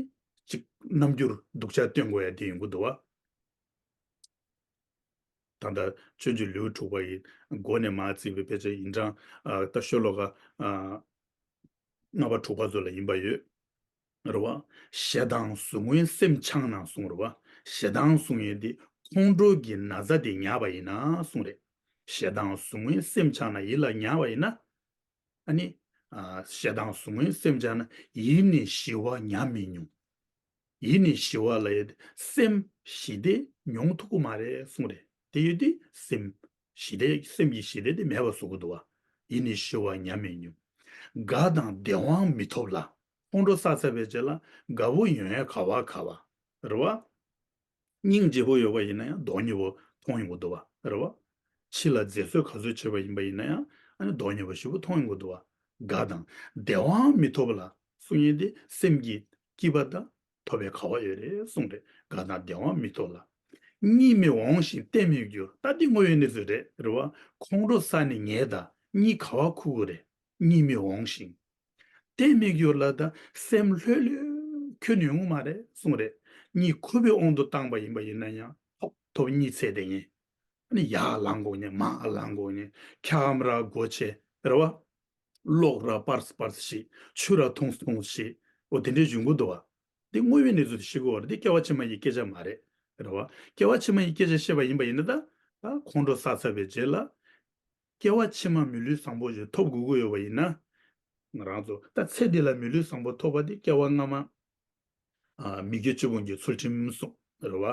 ཅིག་རྣམ་འགྱུར་སྡུག་ཅག་སྟོན་དགོས་ཡ་དེ་ཡོང་གི་འདུག་བ། ད་ ད་ལྟ་སྤྱོད་འཇུག་ལེའུ་དྲུག་པ་ཡི་མགོ་ནས་མར་བརྩིས་པའི་དཔེ་ཆ་ཡིན་གྲངས་ད་ཤོ་ལོ་ཀ་ལྔ་པ་དྲུག་པ་ཚོ་ལ་ཡིན་པ་ཡོད། རེད་བ། ཞེ་སྡང་ཟུག་རྔུའི་སེམས་འཆང་ན་གསུངས་རེད་བ། ཞེ་སྡང་གསུང་ཡས་དེ་ཁོང་ཁྲོ་གི་ན་ཚ་དེ་ཉར་བ་ཡིན་ན་གསུངས་རེད། ཞེ་སྡང་ཟུག་རྔུའི་སེམས་འཆང་ན་ཡིད་ལ་ཉར་བ་ཡིན་ན། ཨ་ནི། ཞེ་སྡང་ཟུག་རྔུའི་སེམས་འཆང་ན་ཡིད་ནི་ཞི་བ་ཉམས་མི་མྱོང་། ཡིད་ནི་ཞི་བ་ལ་ཡོད་སེམས་ཞི་བདེ་མྱོང་ཐུབ་ཀྱི་མ་རེད་གསུངས་རེད། དེ་ཡོད་དུས་སེམས་ཞི་བདེ་སེམས་ཀྱི་ཞི་བདེ་དེ་མེད་པ་བཟོ་གི་འདུག་བ། ཡིད་ནི་ཞི་བ་ཉམས་མི་མྱོང་། དགའ་དང་བདེ་བའང་མི་ཐོབ་ལ། ཁོང་ཁྲོ་ཟ་ཚར་བའི་རྗེས་ལ་དགའ་བོ་ཡོང་ཡ་ག་བ་ག་བ། རེད་བ། སྙིང་རྗེ་པོ་ཡོད་པ་ཡིན་ན་ཡང་སྡུག་བསྔལ་བོ་མཐོང་ཡོང་གི་འདུག་བ། རེད་བ། ཕྱི་ལ་མཛེས་བཟོ་ག་ཚོད་བྱས་པ་ཡིན་པ་ཡིན་ན་ཡང་ཨ་ནི་སྡུག་བསྔལ་བ་ཞེ་པོ་མཐོང་ཡོང་གི་འདུག་བ། དགའ་དང་བདེ་བའང་མི་ཐོབ་ལ། གསུང་ཡས་དེ་སེམས་ཀྱི་སྐྱིད་པ་དང་ཐོབ་པའི་ག་བ་ཡོད་རེད་གསུངས་རེད། དགའ་དང་བདེ་བའང་མི་ཐོབ་ལ། གཉིད་མི་འོང་ཞིང་བརྟན་མི་འགྱུར། ད་འདི་དངོས་ཡོད་གནས་ཚུལ་རེད། རེད་བ། ཁོང་ཁྲོ་ཟ་ནས་ཉལ་ད་གཉིད་ག་བ་ཁུག་གི་རེད། གཉིད་མི་འོང་ཞིང་། བརྟན་མི་འགྱུར་ལ་ད་སེམས་ལྷོད་ལྷོད་ཁྱོན་ཡོང་གི་མ་རེད་གསུངས་རེད། གཉིད་ཁུག་པའི་དབང་དུ་བཏང་པ་ཡིན་པ་ཡིན་ན་ཡང་ཐོབ་ཐོབ་གཉིད་ཚད་དེ་ངེས། ཨ་ནི་ཡར་ལངས་དགོས་ཉེ་མར་ལངས་དགོས་ཉེ་ཁྱམས་ར་སྒོ་ཕྱེ་རེད་བ། གློག་ར་སྤར་སྤར་ཞིག་ཆུ་ར་འཐུང་འཐུང་ཞིག་འོ་དེ་འདྲའི་འབྱུང་གི་འདུག་བ། འདི་དངོས་ཡོད་གནས་ཚུལ་དེ་ཤེས་དགོས་བ་རེད། འདི་སྐྱེ་བ་ཕྱི་མ་ཡི་སྐད་ཆ་མ་རེད། རེད་བ། སྐྱེ་བ་ཕྱི་མ་ཡི་སྐད་ཆ་བཤད་པ་ཡིན་པ་ཡིན་ན་ད་ད་ཁོང་ཁྲོ་ཟ་ཚར་བའི་རྗེས་ལ། སྐྱེ་བ་ཕྱི་མ་མི་ལུས་བཟང་པོ་ཞིག་ཐོབ་དགོས་ཀྱི་ཡོད་པ་ཡིན་ན། ང་རང་ཚོ་ད་ཚེ་འདི་ལ་མི་ལུས་བཟང་པོ་ཐོབ་པ་དེ་སྐྱེ་བ་སྔ་མ། ཨ་མི་དགེ་བཅུ་སྤོང་གི་ཚུལ་ཁྲིམས་སྲུང་རེད་བ།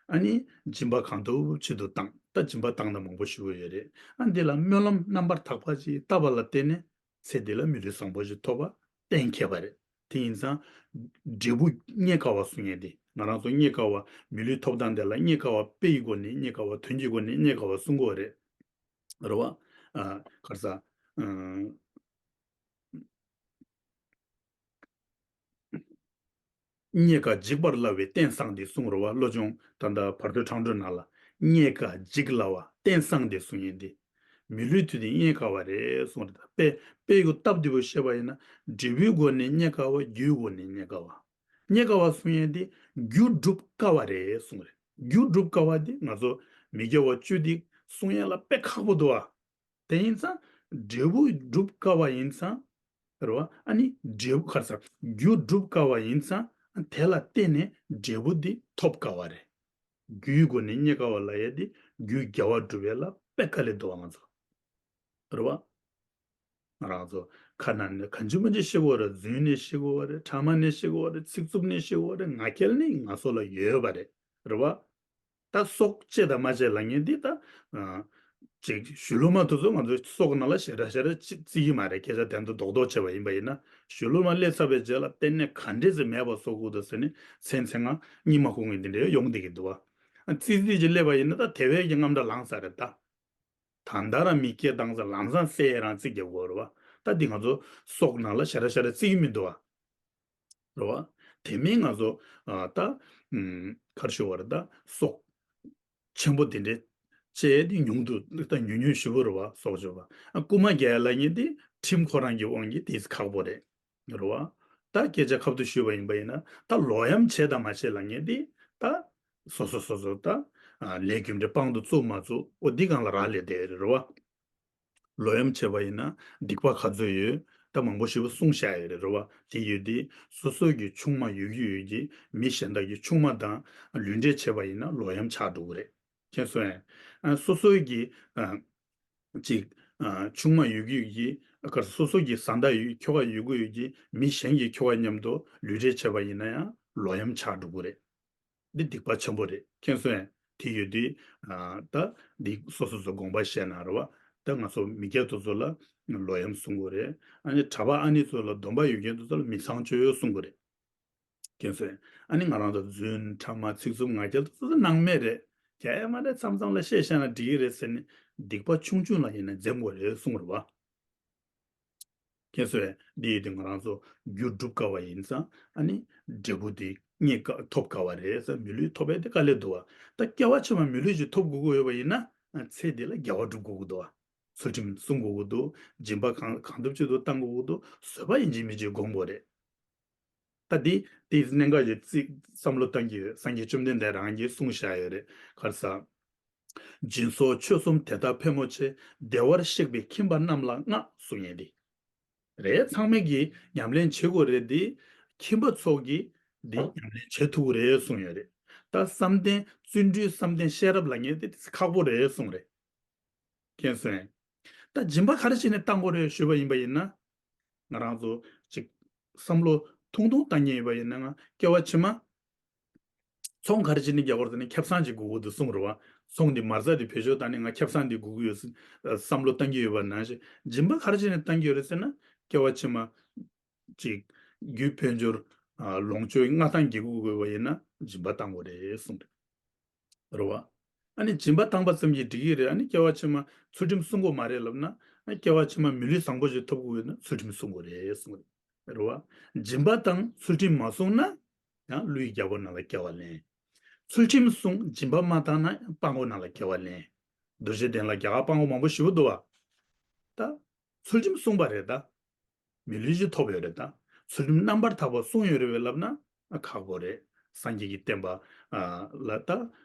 ཨ་ནི་སྦྱིན་པ་གང་ཐུབ་ཅི་ཐུབ་བཏང་ད་སྦྱིན་པ་བཏང་ན་མང་པོ་ཞིག་ཡོད་རེད། ཨ་འདི་ལ་སྨོན་ལམ་རྣམ་པར་དག་པ་ཅིག་བཏབ་པ་ལ་བརྟེན་ནས་ཚེ་འདི་ལ་མི་ལུས་བཟང་པོ་ཞིག་ཐོབ་པ་གཏན་འཁེལ་བ་རེད། དེ་ཡིན་ཙང་། འབྲས་བུ་རྙེད་དཀའ་བ་གསུང་ཡས་དེ་ང་རང་ཚོ་རྙེད་དཀའ་བ་མི་ལུས་ཐོབ་ཐང་དེ་ལ་རྙེད་དཀའ་བ་དཔེ་ཡི་སྒོ་ནས་རྙེད་དཀའ་བ་དོན་གྱི་སྒོ་ནས་རྙེད་དཀའ་བ་གསུང་གི་ཡོད་རེད། རེད་བ། ཨ་ག་རེ་ཟ། ཨ། རྙེད་དཀའ་འཇིག་པར་སླ་བའི་རྟེན་བཟང་དེ་གསུངས་རེད་བ། བློ་སྦྱོང་ད་ལྟ་བར་དོའི་འཕྲང་སྒྲོལ་ནང་ལ། རྙེད་དཀའ་འཇིག་སླ་བ་རྟེན་བཟང་དེ་གསུང་ཡས་དེ། མི་ལུས་དུས་དེ་རྙེད་དཀའ་བ་རེད་གསུངས་རེད། ད་དཔེ་དཔེ་ཡི་གུ་སྟབས་བདེ་པོ་བཤད་པ་ཡིན་ན་འབྲས་བུའི་སྒོ་ནས་རྙེད་དཀའ་བ་རྒྱུའི་སྒོ་ནས་རྙེད་དཀའ་བ། རྙེད་དཀའ་བ་གསུང་ཡས་དེ་རྒྱུ་སྒྲུབ་དཀའ་བ་རེད་གསུངས་རེད། རྒྱུ་སྒྲུབ་དཀའ་བ་དེ་ང་ཚོ་མི་དགེ་བ་བཅུ་དེ་གསུང་ཡས་ལ་དཔེ་ཁག་པོ་འདུག་ཨ། དེ་ཡིན་ཙང་འབྲས་བུ་སྒྲུབ་དཀའ་བ་ཡིན་ཙང་། རེད་བ། ཨ་ནི་འབྲས་བུ་ག་རེ་ཟ། རྒྱུ་སྒྲུབ་དཀའ་བ་ཡིན་ཙང་དེ་ལ་བརྟེན་ནས་འབྲས་བུ་འདི་ཐོབ་དཀའ་བ་རེད། རྒྱུའི་སྒོ་ནས་རྙེད་དཀའ་བ་ལབ་ཡས་འདི་རྒྱུའི་དགེ་བ་སྒྲུབ་ཡས་ལ་དཔེ་དཀའ་ལས་འདུག་བ་ང་ཚོ། རེད་བ། ང་རང་ཚོ་ཁ་ནང་ནས་གང་ཅི་མང་ཅི་ཤེས་དགོས་རེད། རྫུན་ནས་ཤེས་དགོས་རེད། ཕྲ་མ་ནས་ཤེས་དགོས་རེད། ཚིག་རྩུབ་ནས་ཤེས་དགོས་རེད། ངག་འཁྱལ་ནི་ང་ཚོ་ལ་ཡོད་པ་རེད། རེད་བ། ད་སྲོག་བཅད་དང་མ་བཅད་ལབ་མཁན་འདི་ད། ཨ། ཅིག་གཞོན་ལུ་མ་དེ་ཚོ་ང་ཚོའི་སྲོག་ནང་ལ་ཞེ་དྲག་ཞེ་དྲག་ཅིག་བརྩི་གི་མ་རེད། སྐད་ཆ་དོན་དུ་རྡོག་རྡོག་བྱས་པ་ཡིན་པ་ཡིན་ན། གཞོན་ལུ་མ་སླེབས་ཚར་བའི་རྗེས་ལ་གཏན་ནས་ག་འདྲས་སེ་མེད་པ་བཟོ་དགོས་འདུག་ཟེར་ནས་མཚན་མཚན་ང་གཉིད་མ་ཁུག་མཁན་འདི་འདྲས་ཡོང་བསྡད་ཀྱི་འདུག་བ། ཨ། ཙི་ཙི་ཅིག་སླེབས་པ་ཡིན་ན་ད་དེ་བས་ཀྱི་རྔམ་དྲག་ལངས་ས་རེད་ད། ད་ལྟ་རང་མི་སྐད་བཏང་ས་ལམ་སང་བསད་ཡས་རང་རྩིས་རྒྱག་དགོས་རེད་བ། ད་འདི་ང་ཚོ་སྲོག་ནང་ལ་ཞེ་དྲག་ཞེ་དྲག་བརྩི་གི་མི་འདུག་བ། རེད་བ། དེ་མིན་ང་ཚོ་ཨ་ད་ཨུམ་ག་རེ་ཞུ་བ་རེད། ད་སྲོག་ཆེན་པོ་དེ་འདྲའི་བཅད་དེ་ཉུང་དུ་ད་ཉུང་ཉུང་ཞུ་བ་རེད་བ། སྲོག་ཆེ་བ། ཨ་རྐུན་མ་རྒྱག་ཡ་ལབ་མཁན་དེ་ཁྲིམས་ཁོ་རང་གི་དབང་གིས་དེ་ཁག་པོ་རེད། རེད་བ། ད་སྐད་ཆ་ཁ་ཐུག་ཞུས་པ་ཡིན་པ་ཡིན་ན་ད་ལོག་གཡེམ་བྱས་དང་མ་བྱས་ལབ་མཁན་དེ་ད་སོ་སོ་སོ་སོ་ད་ཨ་ལས་རྒྱུ་འབྲས་དཔང་དུ་བཙུགས་མ་བཙུགས་འོ་འདི་སྒང་ལ་རག་ལས་བསྡད་ཡོད་རེད། རེད་བ། ལོག་གཡེམ་བྱས་པ་ཡིན་ན་སྡིག་པ་ག་ཚོད་ཡོད་ད་མང་པོ་ཞེ་པོ་གསུངས་བཞག་ཡོད་རེད། རེད་བ། དེ་ཡོད་དེ་སོ་སོ་གི་ཆུང་མ་ཡོད་ཀྱི་ཡོད་ཀྱི་མི་གཞན་དག་གི་ཆུང་མ་དང་ལུས་འབྲེལ་བྱས་པ་ཡིན་ན་ལོག་གཡེམ་ཆགས་འགྲོ་གི་རེད། མཁྱེན་སོང་ངས། ཨ་སོ་སོ་གི་ཨ་ཅིག་ཨ་ཆུང་མ་ཡོད་ཀྱི་ཡོད་ཀྱི་ཨ་ག་སོ་སོ་གི་བཟའ་ཟླ་ཡོད་ཁྱོ་ག་ཡོད་ཀྱི་ཡོད་ཀྱི་མི་གཞན་གྱི་ཁྱོ་ག་མཉམ་དུ་ལུས་འབྲེལ་བྱས་པ་ཡིན་ན་ཡང་ལོག་གཡེམ་ཆགས་འགྲོ་གི་རེད། འདི་སྡིག་པ་ཆེན་པོ་རེད། མཁྱེན་སོང་ངས། དེ་ཡོད་དུས་ཨ་ད་འདི་སོ་སོ་སོ་དགོངས་པ་བཞེས་ན་རེད་བ། ད་ང་ཚོ་མི་སྐྱ་དེ་ཚོ་ལ་ལོག་གཡེམ་གསུང་གི་རེད། ཨ་ནི་གྲྭ་པ་ཨ་ནི་ཚོ་ལ་སྡོམ་པ་ཡོད་མཁན་དེ་ཚོ་ལ་མི་ཚངས་སྤྱོད་གསུང་གི་རེད། མཁྱེན་སོང་ངས། ཨ་ནི་ང་རང་ཚོ་རྫུན་ཕྲ་མ་ཚིག་རྩུབ་ངག་འཁྱལ་དེ་ཚོ་སྣང་མེད་རེད། རྒྱག་ཡ་མ་རེད། མཚམས་མཚམས་ལ་བཤད་བཤད་ན་འགྲིག་གི་རེད་ཟེར་ནས་སྡིག་པ་ཆུང་ཆུང་ལ་ཡིན་ན་འཛེམ་དགོས་རེད་གསུང་གི་རེད་བ། མཁྱེན་སོང་ངས། འདི་ཡོད་དུས་ང་རང་ཚོ་རྒྱུ་སྒྲུབ་དཀའ་བ་ཡིན་ཙང་ཨ་ནི་འབྲས་བུ་དེ་རྙེད་དཀའ་ཐོབ་དཀའ་བ་རེད་ཟེར། མི་ལུས་ཐོབ་པའི་དེ་དཀའ་ལས་འདུག་བ། ད་སྐྱེ་བ་ཕྱི་མ་མི་ལུས་ཅིག་ཐོབ་དགོས་ཀྱི་ཡོད་པ་ཡིན་ན་ཚེ་འདི་ལ་དགེ་བ་སྒྲུབ་དགོས་ཀྱི་འདུག་བ། ཚུལ་ཁྲིམས་སྲུང་དགོས་ཀྱི་འདུག་སྦྱིན་པ་གང་གང་ཐུབ་ཅི་ཐུབ་བཏང་དགོས་ཀྱི་འདུག་བཟོད་པ་ཡིན་གཅིག་མིན་གཅིག་སྒོམ་དགོས་རེད། ད་འདི་དེའི་གནད་འགག་ཅིག་རྩིས་བསམ་བློ་བཏང་གི་ཡོད། སངས་རྒྱས་བཅོམ་ལྡན་འདས་རང་གིས་གསུངས་བཞག་ཡོད་རེད། ག་རེ་ཟ། སྦྱིན་སོགས་ཆོས་གསུམ་དེ་དག་ཕལ་མོ་ཆེ། བདེ་བར་གཤེགས་པའི་ཁྱིམ་པ་རྣམས་ལ་མངའ་གསུང་ཡས་འདི་རེད། ཚང་མས་ཀྱིས་ཉམས་ལེན་བྱེད་དགོས་རེད། འདི་ཁྱིམ་པ་ཚོ་གིས་འདི་ཉམས་ལེན་བྱེད་ཐུབ་ཀྱི་རེད་གསུང་ཡོད་རེད། ད་བསམ་གཏན་བརྩོན་འགྲུས་བསམ་གཏན་ཤེས་རབ་ལབ་མཁན་དེ་ཁག་པོ་རེད་གསུང་རེད། མཁྱེན་སོང་ངས། ད་སྦྱིན་པ་ག་རེ་བྱས་ནས་བཏང་དགོས་རེད་ཞུས་པ་ཡིན་པ་ཡིན་ན། ང་རང་ཚོ་ཅིག་བསམ་བློ་ཐུང་ཐུང་བཏང་མཁན་ཡིན་པ་ཡིན་ན། ང་སྐྱེ་བ་ཕྱི་མ་ཚོང་ག་རེ་བྱས་ནས་རྒྱག་དགོས་རེད་ཟེར་ན། ཁེ་བཟང་ཅིག་དགོས་ཀྱི་འདུག་གསུངས་རེད་བ། ཚོང་འདི་མ་རྩ་འདི་བེད་སྤྱོད་བཏང་ནས་ང་ཁེ་བཟང་འདི་དགོས་ཀྱི་ཡོད་ཟེར་བསམ་བློ་བཏང་གི་ཡོད་པ་ནང་བཞིན། སྦྱིན་པ་ག་རེ་བྱས་ནས་བཏང་གི་ཡོད་རེད་ཟེར་ན། སྐྱེ་བ་ཕྱི་མ་ཅིག་རྒྱུ་དཔལ་འབྱོར་ལོངས་སྤྱོད་མངའ་ཐང་རྒྱས་དགོས་དགོས་པ་ཡིན་ན་སྦྱིན་པ་བཏང་དགོས་རེད་གསུངས་རེད། རེད་བ། ཨ་ནི་སྦྱིན་པ་བཏང་པ་ཙམ་གྱིས་འགྲིག་གི་རེད། ཨ་ནི་སྐྱེ་བ་ཕྱི་མ་ཚུལ་ཁྲིམས་སྲུང་དགོས་མ་རེད་ལབ་ན། ཨ་སྐྱེ་བ་ཕྱི་མ་མི་ལུས་བཟང་པོ་ཞིག་ཐོབ་དགོས་ཡོད་ན་ཚུལ་ཁྲིམས་སྲུང་དགོས་རེད་གསུངས་རེད། རེད་བ། སྦྱིན་པ་དང་ཚུལ་ཁྲིམས་མ་སྲུང་ན་ཡང་ཀླུའི་རྒྱལ་པོ་ནང་ལ་སྐྱེ་བ་ལེན། ཚུལ་ཁྲིམས་སྲུང་སྦྱིན་པ་མ་བཏང་ན་ཡང་སྤྲང་པོ་ནང་ལ་སྐྱེ་བ་ལེན། རྡོ་རྗེ་གདན་ལ་རྒྱ་གར་སྤྲང་པོ་མང་པོ་ཞེ་པོ་འདུག་བ། ད་ཚུལ་ཁྲིམས་སྲུང་པ་རེད་ད། མི་ལུས་ཅིག་ཐོབ་ཡོད་རེད་ད། ཚུལ་ཁྲིམས་རྣམ་པར་དག་པ་སྲུང་ཡོད་རེད་བས་ལབ་ན་ཨ་ཁག་པོ་རེད། སངས་རྒྱས་ཀྱི་བསྟན་པ་ཨ་ལ་ད་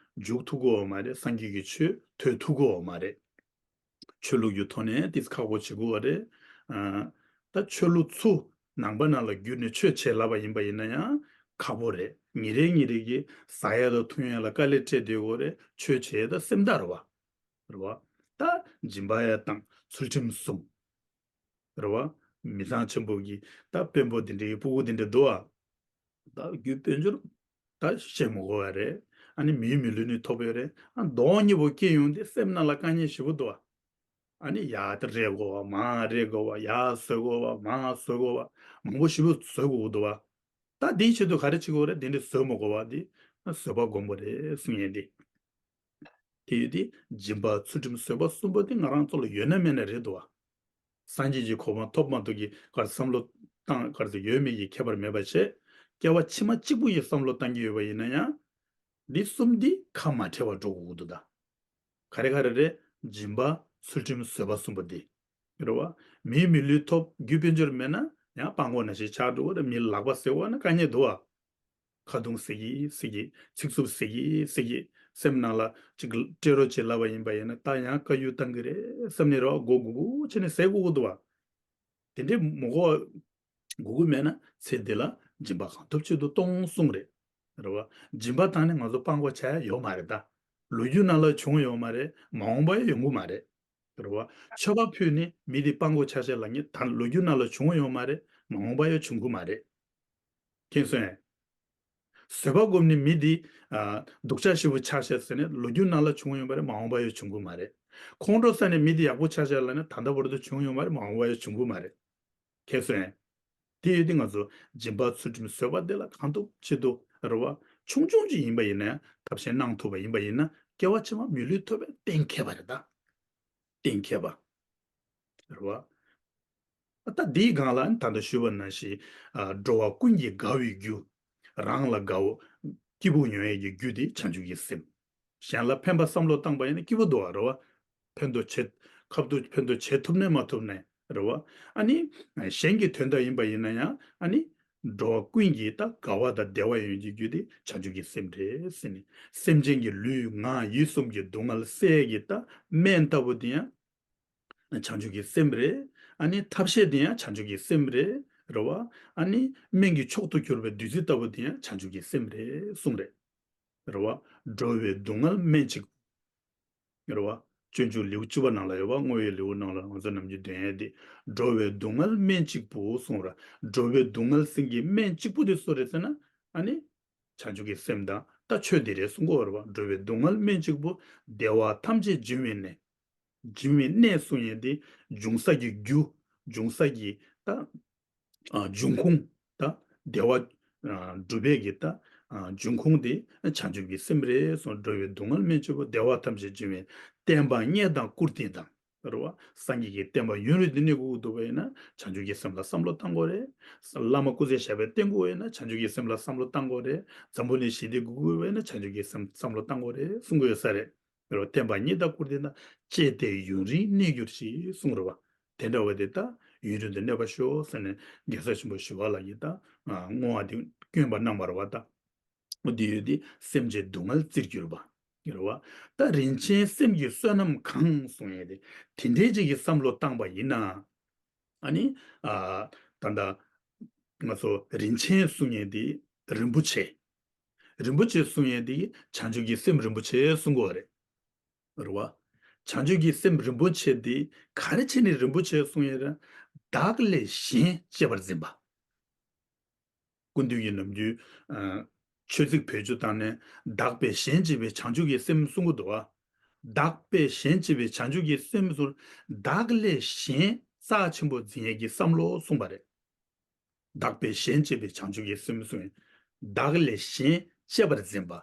འཇུག་ཐུབ་ཀྱི་ཡོད་མ་རེད། སངས་རྒྱས་ཀྱི་ཆོས་ཐོས་ཐུབ་ཀྱི་ཡོད་མ་རེད། ཆོས་ལུགས་ཀྱི་ཐོག་ནས་ཏིས་ཁག་པོ་བྱེད་དགོས་པ་རེད། ཨ་ད་ཆོས་ལུགས་ཚུ་ནང་པ་ནང་ལ་བསྒྱུར་ནས་ཆོས་བྱེད་ལབ་པ་ཡིན་པ་ཡིན་ན་ཡང་ཁག་པོ་རེད། ཉིན་རེ་ཉིན་རེ་གི་ཟ་ཡ་དང་འཐུང་ཡ་ལ་དཀའ་ལས་སྤྲད་བསྡད་དགོས་རེད། ཆོས་བྱེད་ཡ་ད་སེམས་ཐག་རེད་བ། རེད་བ། ད་སྦྱིན་པ་ཡ་དང་ཚུལ་ཁྲིམས་སྲུང་། རེད་བ། མི་ཚང་ཆེན་པོ་གི་ད་དཔོན་པོ་དེ་འདྲའི་སྤུ་གུ་དེ་འདྲ་འདུག་ཨ། ད་རྒྱུ་དཔལ་འབྱོར་ད་བཤད་མི་དགོས་པ་རེད། ཨ་ནི་མིའི་མི་ལུས་ནི་ཐོབ་ཡོད་རེད། ཨ་གདོང་གཉིས་པོ་སྐྱེ་ཡོང་དུས་སེམས་ནང་ལ་དཀའ་ངལ་ཞེ་པོ་འདུག་ཨ། ཨ་ནི་ཡར་ད་རེད་དགོས་པ། མར་རེད་དགོས་པ། ཡར་བཟོ་དགོས་པ། མར་བཟོ་དགོས་པ། མང་པོ་ཞེ་པོ་བཟོ་དགོས་འདུག་བ། ད་དེའི་ཆེད་དུ་ག་རེ་བྱེད་དགོས་རེད། དེ་འདྲ་བཟོ་མི་དགོས་པ་དེ་བཟོད་པ་སྒོམ་པ་རེད་གསུང་ཡས་དེ། དེ་ཡོད་དེ། སྦྱིན་པ་ཚུལ་ཁྲིམས་བཟོད་པ་གསུམ་པོ་དེ་ང་རང་ཚོ་ལ་ཡོད་ན་མེད་ན་རེད་འདུག་བ། སངས་རྒྱས་ཀྱི་གོ་འཕང་ཐོབ་མ་ཐོབ་ཀྱི་གར་བསམ་བློ་བཏང་གར་ཚོ་ཡོད་མེད་ཀྱི་ཁྱད་པར་མེད་པ་བྱས། སྐྱེ་བ་ཕྱི་མ་གཅིག་པུ་ཡི་བསམ་བློ་བཏང་གི་ཡོད་པ་ཡིན་ན་ཡང་། འདི་གསུམ་འདི་ཁ་མ་བྲལ་བར་འགྲོ་དགོས་ཀྱི་འདུག་ད། ག་རེ་ག་རེ་རེད། སྦྱིན་པ་ཚུལ་ཁྲིམས་བཟོད་པ་གསུམ་པོ་འདི། རེད་བ། མིའི་མི་ལུས་ཐོབ་རྒྱུ་དཔལ་འབྱོར་མེད་ན་ཡང་སྤྲང་པོ་ནང་བཞིན་ཆགས་འགྲོ་གི་རེད། མིའི་ལག་པ་བཟེད་དགོས་ན་དཀའ་ངལ་འདུག་བ། ཁ་རྡུང་ཟེར་གྱི་ཟེར་གྱི། ཚིག་རྩུབ་ཟེར་གྱི་ཟེར་གྱི། སེམས་ནང་ལ་ཅིག་སྤྲད་རོགས་བྱེད་ལབ་པ་ཡིན་པ་ཡིན་ན། ད་ཡང་བཀའ་བཀྱོན་བཏང་གི་རེད་བསམ་ནས་རེད་བ། མགོ་སྒུར་སྒུར་བྱས་ནས་ཟེར་དགོས་ཀྱི་འདུག་བ། དེ་འདྲས་མི་དགོས་དགོས་ཀྱི་མེད་ན་ཚེ་འདི་ལ་སྦྱིན་པ་གང་ཐུབ་ཅི་ཐུབ་གཏོང་གསུངས་རེད། རེད་བ། སྦྱིན་པ་བཏང་ནས་ང་ཚོ་སྤྲང་པོ་ཆགས་ཡ་ཡོད་མ་རེད་ད། ལོ་རྒྱུས་ནང་ལ་བྱུང་ཡོད་མ་རེད། མ་འོངས་པ་ཡང་ཡོང་གི་མ་རེད། རེད་བ། མཆོད་པ་ཕུལ་ནས་མི་དེ་སྤྲང་པོ་ཆགས་ཤག་ལབ་མཁན་ད་ལོ་རྒྱུས་ནང་ལ་བྱུང་ཡོད་མ་རེད། མ་འོངས་པ་ཡང་བྱུང་གི་མ་རེད། མཁྱེན་སོང་ངས། བཟོད་པ་སྒོམ་ནས་མི་དེ་ཨ་སྡུག་ཅག་ཞེ་པོ་ཆགས་ཤག་ཟེར་ནས་ལོ་རྒྱུས་ནང་ལ་བྱུང་ཡོད་མ་རེད། མ་འོངས་པ་ཡང་བྱུང་གི་མ་རེད། ཁོང་ཁྲོ་ཟ་ནས་མི་དེ་ཡག་པོ་ཆགས་ཤག་ལབ་ནས་ད་ལྟ་བར་དུ་བྱུང་ཡོད་མ་རེད། མ་འོངས་པ་ཡང་བྱུང་གི་མ་རེད། མཁྱེན་སོང་ངས། དེ་ཡོད་དུས་ང་ཚོ་སྦྱིན་པ་ཚུལ་ཁྲིམས་བཟོད་པ་དེ་ལ་གང་ཐུབ་ཅི་ཐུབ་རེད་བ། ཆུང་ཆུང་ཅིག་ཡིན་པ་ཡིན་ན་ཡང་ཐབས་ཤེས་གནང་ཐུབ་པ་ཡིན་པ་ཡིན་ན། སྐྱེ་བ་ཕྱི་མ་མི་ལུས་ཐོབ་པའི་གཏན་འཁེལ་བ་རེད་ད། གཏན་འཁེལ་བ་རེད་བ། ད་འདིའི་སྒང་ལ་ད་ལྟ་ཞུས་པ་ནང་བཞིན། ཨ་འགྲོ་བ་ཀུན་གྱི་དགའ་བའི་རྒྱུ། རང་ལ་དགའ་བོ། སྐྱིད་པོ་ཡོང་ཡས་ཀྱི་རྒྱུ་དེ་བྱང་ཆུབ་ཀྱི་སེམས། གཞན་ལ་ཕན་པ་བསམ་བློ་བཏང་པ་ཡིན་ན་སྐྱིད་པོ་འདུག་བ། རེད་བ། ཕན་ཐོགས་བྱེད། ཁ་ཐུག་ཕན་ཐོགས་བྱེད་ཐུབ་ནས་མ་ཐུབ་ནས་རེད་བ། ཨ་ནི་གཞན་གྱི་དོན་དག་ཡིན་པ་ཡིན་ན་ཡང་། ཨ་ནི་འགྲོ་བ་ཀུན་གྱི་ད་དགའ་བ་དང་བདེ་བ་ཡོང་གི་རྒྱུ་དེ་བྱང་ཆུབ་ཀྱི་སེམས་རེད་ཟེར་ནས། སེམས་ཅན་གྱི་ལུས་ངག་ཡིད་གསུམ་གྱི་སྡུག་བསྔལ་སེལ་ཡས་ཀྱི་ད་སྨན་ལྟ་བུ་དེ་ཡང་བྱང་ཆུབ་ཀྱི་སེམས་རེད། ཨ་ནི་ཐབས་ཤེས་དེ་ཡང་བྱང་ཆུབ་ཀྱི་སེམས་རེད། རེད་བ། ཨ་ནི་སྨན་གྱི་མཆོག་ཏུ་གྱུར་པའི་བདུད་རྩི་ལྟ་བུ་དེ་ཡང་བྱང་ཆུབ་ཀྱི་སེམས་རེད་གསུངས་རེད། རེད་བ། འགྲོ་བའི་སྡུག་བསྔལ་སྨན་གཅིག་པུ། རེད་བ། སྤྱོད་འཇུག་ལེའུ་བཅུ་པ་ནང་ལ་ཡོད་བ། བསྔོ་བའི་ལེའུ་ནང་ལ་ང་ཚོ་ནམ་རྒྱུན་འདོན་ཡས་དེ། འགྲོ་བའི་སྡུག་བསྔལ་སྨན་གཅིག་པུ་གསུངས་ར། འགྲོ་བའི་སྡུག་བསྔལ་སེལ་གྱི་སྨན་གཅིག་པུ་དེ་སུ་རེད་ཟེར་ན། ཨ་ནི་བྱང་ཆུབ་ཀྱི་སེམས་དང་ད་ཆོས་དེ་རེད་གསུང་གི་ཡོད་རེད་བ། འགྲོ་བའི་སྡུག་བསྔལ་སྨན་གཅིག་པུ། བདེ་བ་ཐམས་ཅད་འབྱུང་བའི་གནས། འབྱུང་བའི་གནས་གསུང་ཡས་དེ། འབྱུང་ས་ཀྱི་རྒྱུ། འབྱུང་ས་ཀྱི་ད། ཨ་འབྱུང་ཁུངས་ད། བདེ་བ་ཨ་སྒྲུབ་པའི་གི་ད། ཨ་འབྱུང་ཁུངས་དེ་བྱང་ཆུབ་ཀྱི་སེམས་རེད་གསུངས། འགྲོ་བའི་སྡུག་བསྔལ་སྨན་གཅིག་པུ། བདེ་བ་ཐམས་ཅད་འབྱུང་བའི། བསྟན་པ་རྙེད་དང་བཀུར་སྟི་དང་། རེད་བ། སངས་རྒྱས་ཀྱི་བསྟན་པ་ཡུན་རིང་དུ་གནས་དགོས་ཀྱི་འདུག་པ་ཡིན་ན་བྱང་ཆུབ་ཀྱི་སེམས་ལ་བསམ་བློ་བཏང་དགོས་རེད། བླ་མ་སྐུ་ཚེ་ཞབས་པད་བརྟན་དགོས་ཡིན་ན་བྱང་ཆུབ་ཀྱི་སེམས་ལ་བསམ་བློ་བཏང་དགོས་རེད། འཛམ་བུ་གླིང་ཞི་བདེ་དགོས་ཀྱི་ཡོད་པ་ཡིན་ན་བྱང་ཆུབ་ཀྱི་སེམས་བསམ་བློ་བཏང་དགོས་རེད་གསུང་གི་ཡོད་ས་རེད། རེད་བ། བསྟན་པ་རྙེད་དང་བཀུར་སྟི་དང་། བཅས་ཏེ་ཡུན་རིང་གནས་གྱུར་ཅིག་གསུངས་རེད་བ། དེ་འདྲ་བ་དེ་ད་ཡུན་རིང་དུ་གནས་པར་ཤོག་ཟེར་ནས་རྒྱལ་སྲས་ཆེན་པོ་ཞི་བ་ལྷ་གིས་ད་བསྔོ་བ་དེ་བསྐྱོན་པ་གནང་བ་རེད་བ་ད། འོ་དེ་ཡོད་དེ། སེམས་ཅན་སྡུག་བསྔལ་བཙིར་གྱུར་པ། རེད་བ། ད་རིན་ཆེན་སེམས་ཀྱི་བསོད་ནམས་གང་གསུང་ཡས་དེ། དེ་འདྲའི་ཅིག་གི་བསམ་བློ་བཏང་པ་ཡིན་ན། ཨ་ནི། ཨ། ད་ལྟ་ང་ཚོ་རིན་ཆེན་གསུང་ཡས་དེ་རིན་པོ་ཆེ། རིན་པོ་ཆེ་གསུང་ཡས་དེ་བྱང་ཆུབ་ཀྱི་སེམས་རིན་པོ་ཆེ་གསུང་གི་ཡོད་རེད། རེད་བ། བྱང་ཆུབ་ཀྱི་སེམས་རིན་པོ་ཆེ་དེ་ག་རེ་བྱས་ནས་རིན་པོ་ཆེ་གསུང་ཡས་རེད། བདག་ལས་གཞན་གཅེས་པར་འཛིན་པ། ཀུན་འདུས་ཀྱི་ནམ་རྒྱུན། ཨ། ཆོས་ཚིག་བེད་སྤྱོད་བཏང་ནས། བདག་པས་གཞན་གཅེས་པའི་བྱང་ཆུབ་ཀྱི་སེམས་གསུང་གི་འདུག་བ། བདག་པས་གཞན་གཅེས་པའི་བྱང་ཆུབ་ཀྱི་སེམས་སུ། བདག་ལས་གཞན་རྩ་ཆེན་པོ་འཛིན་ཡས་ཀྱི་བསམ་བློ་གསུངས་པ་རེད། བདག་པས་གཞན་གཅེས་པའི་བྱང་ཆུབ་ཀྱི་སེམས་གསུངས། བདག་ལས་གཞན་གཅེས་པར་འཛིན་པ།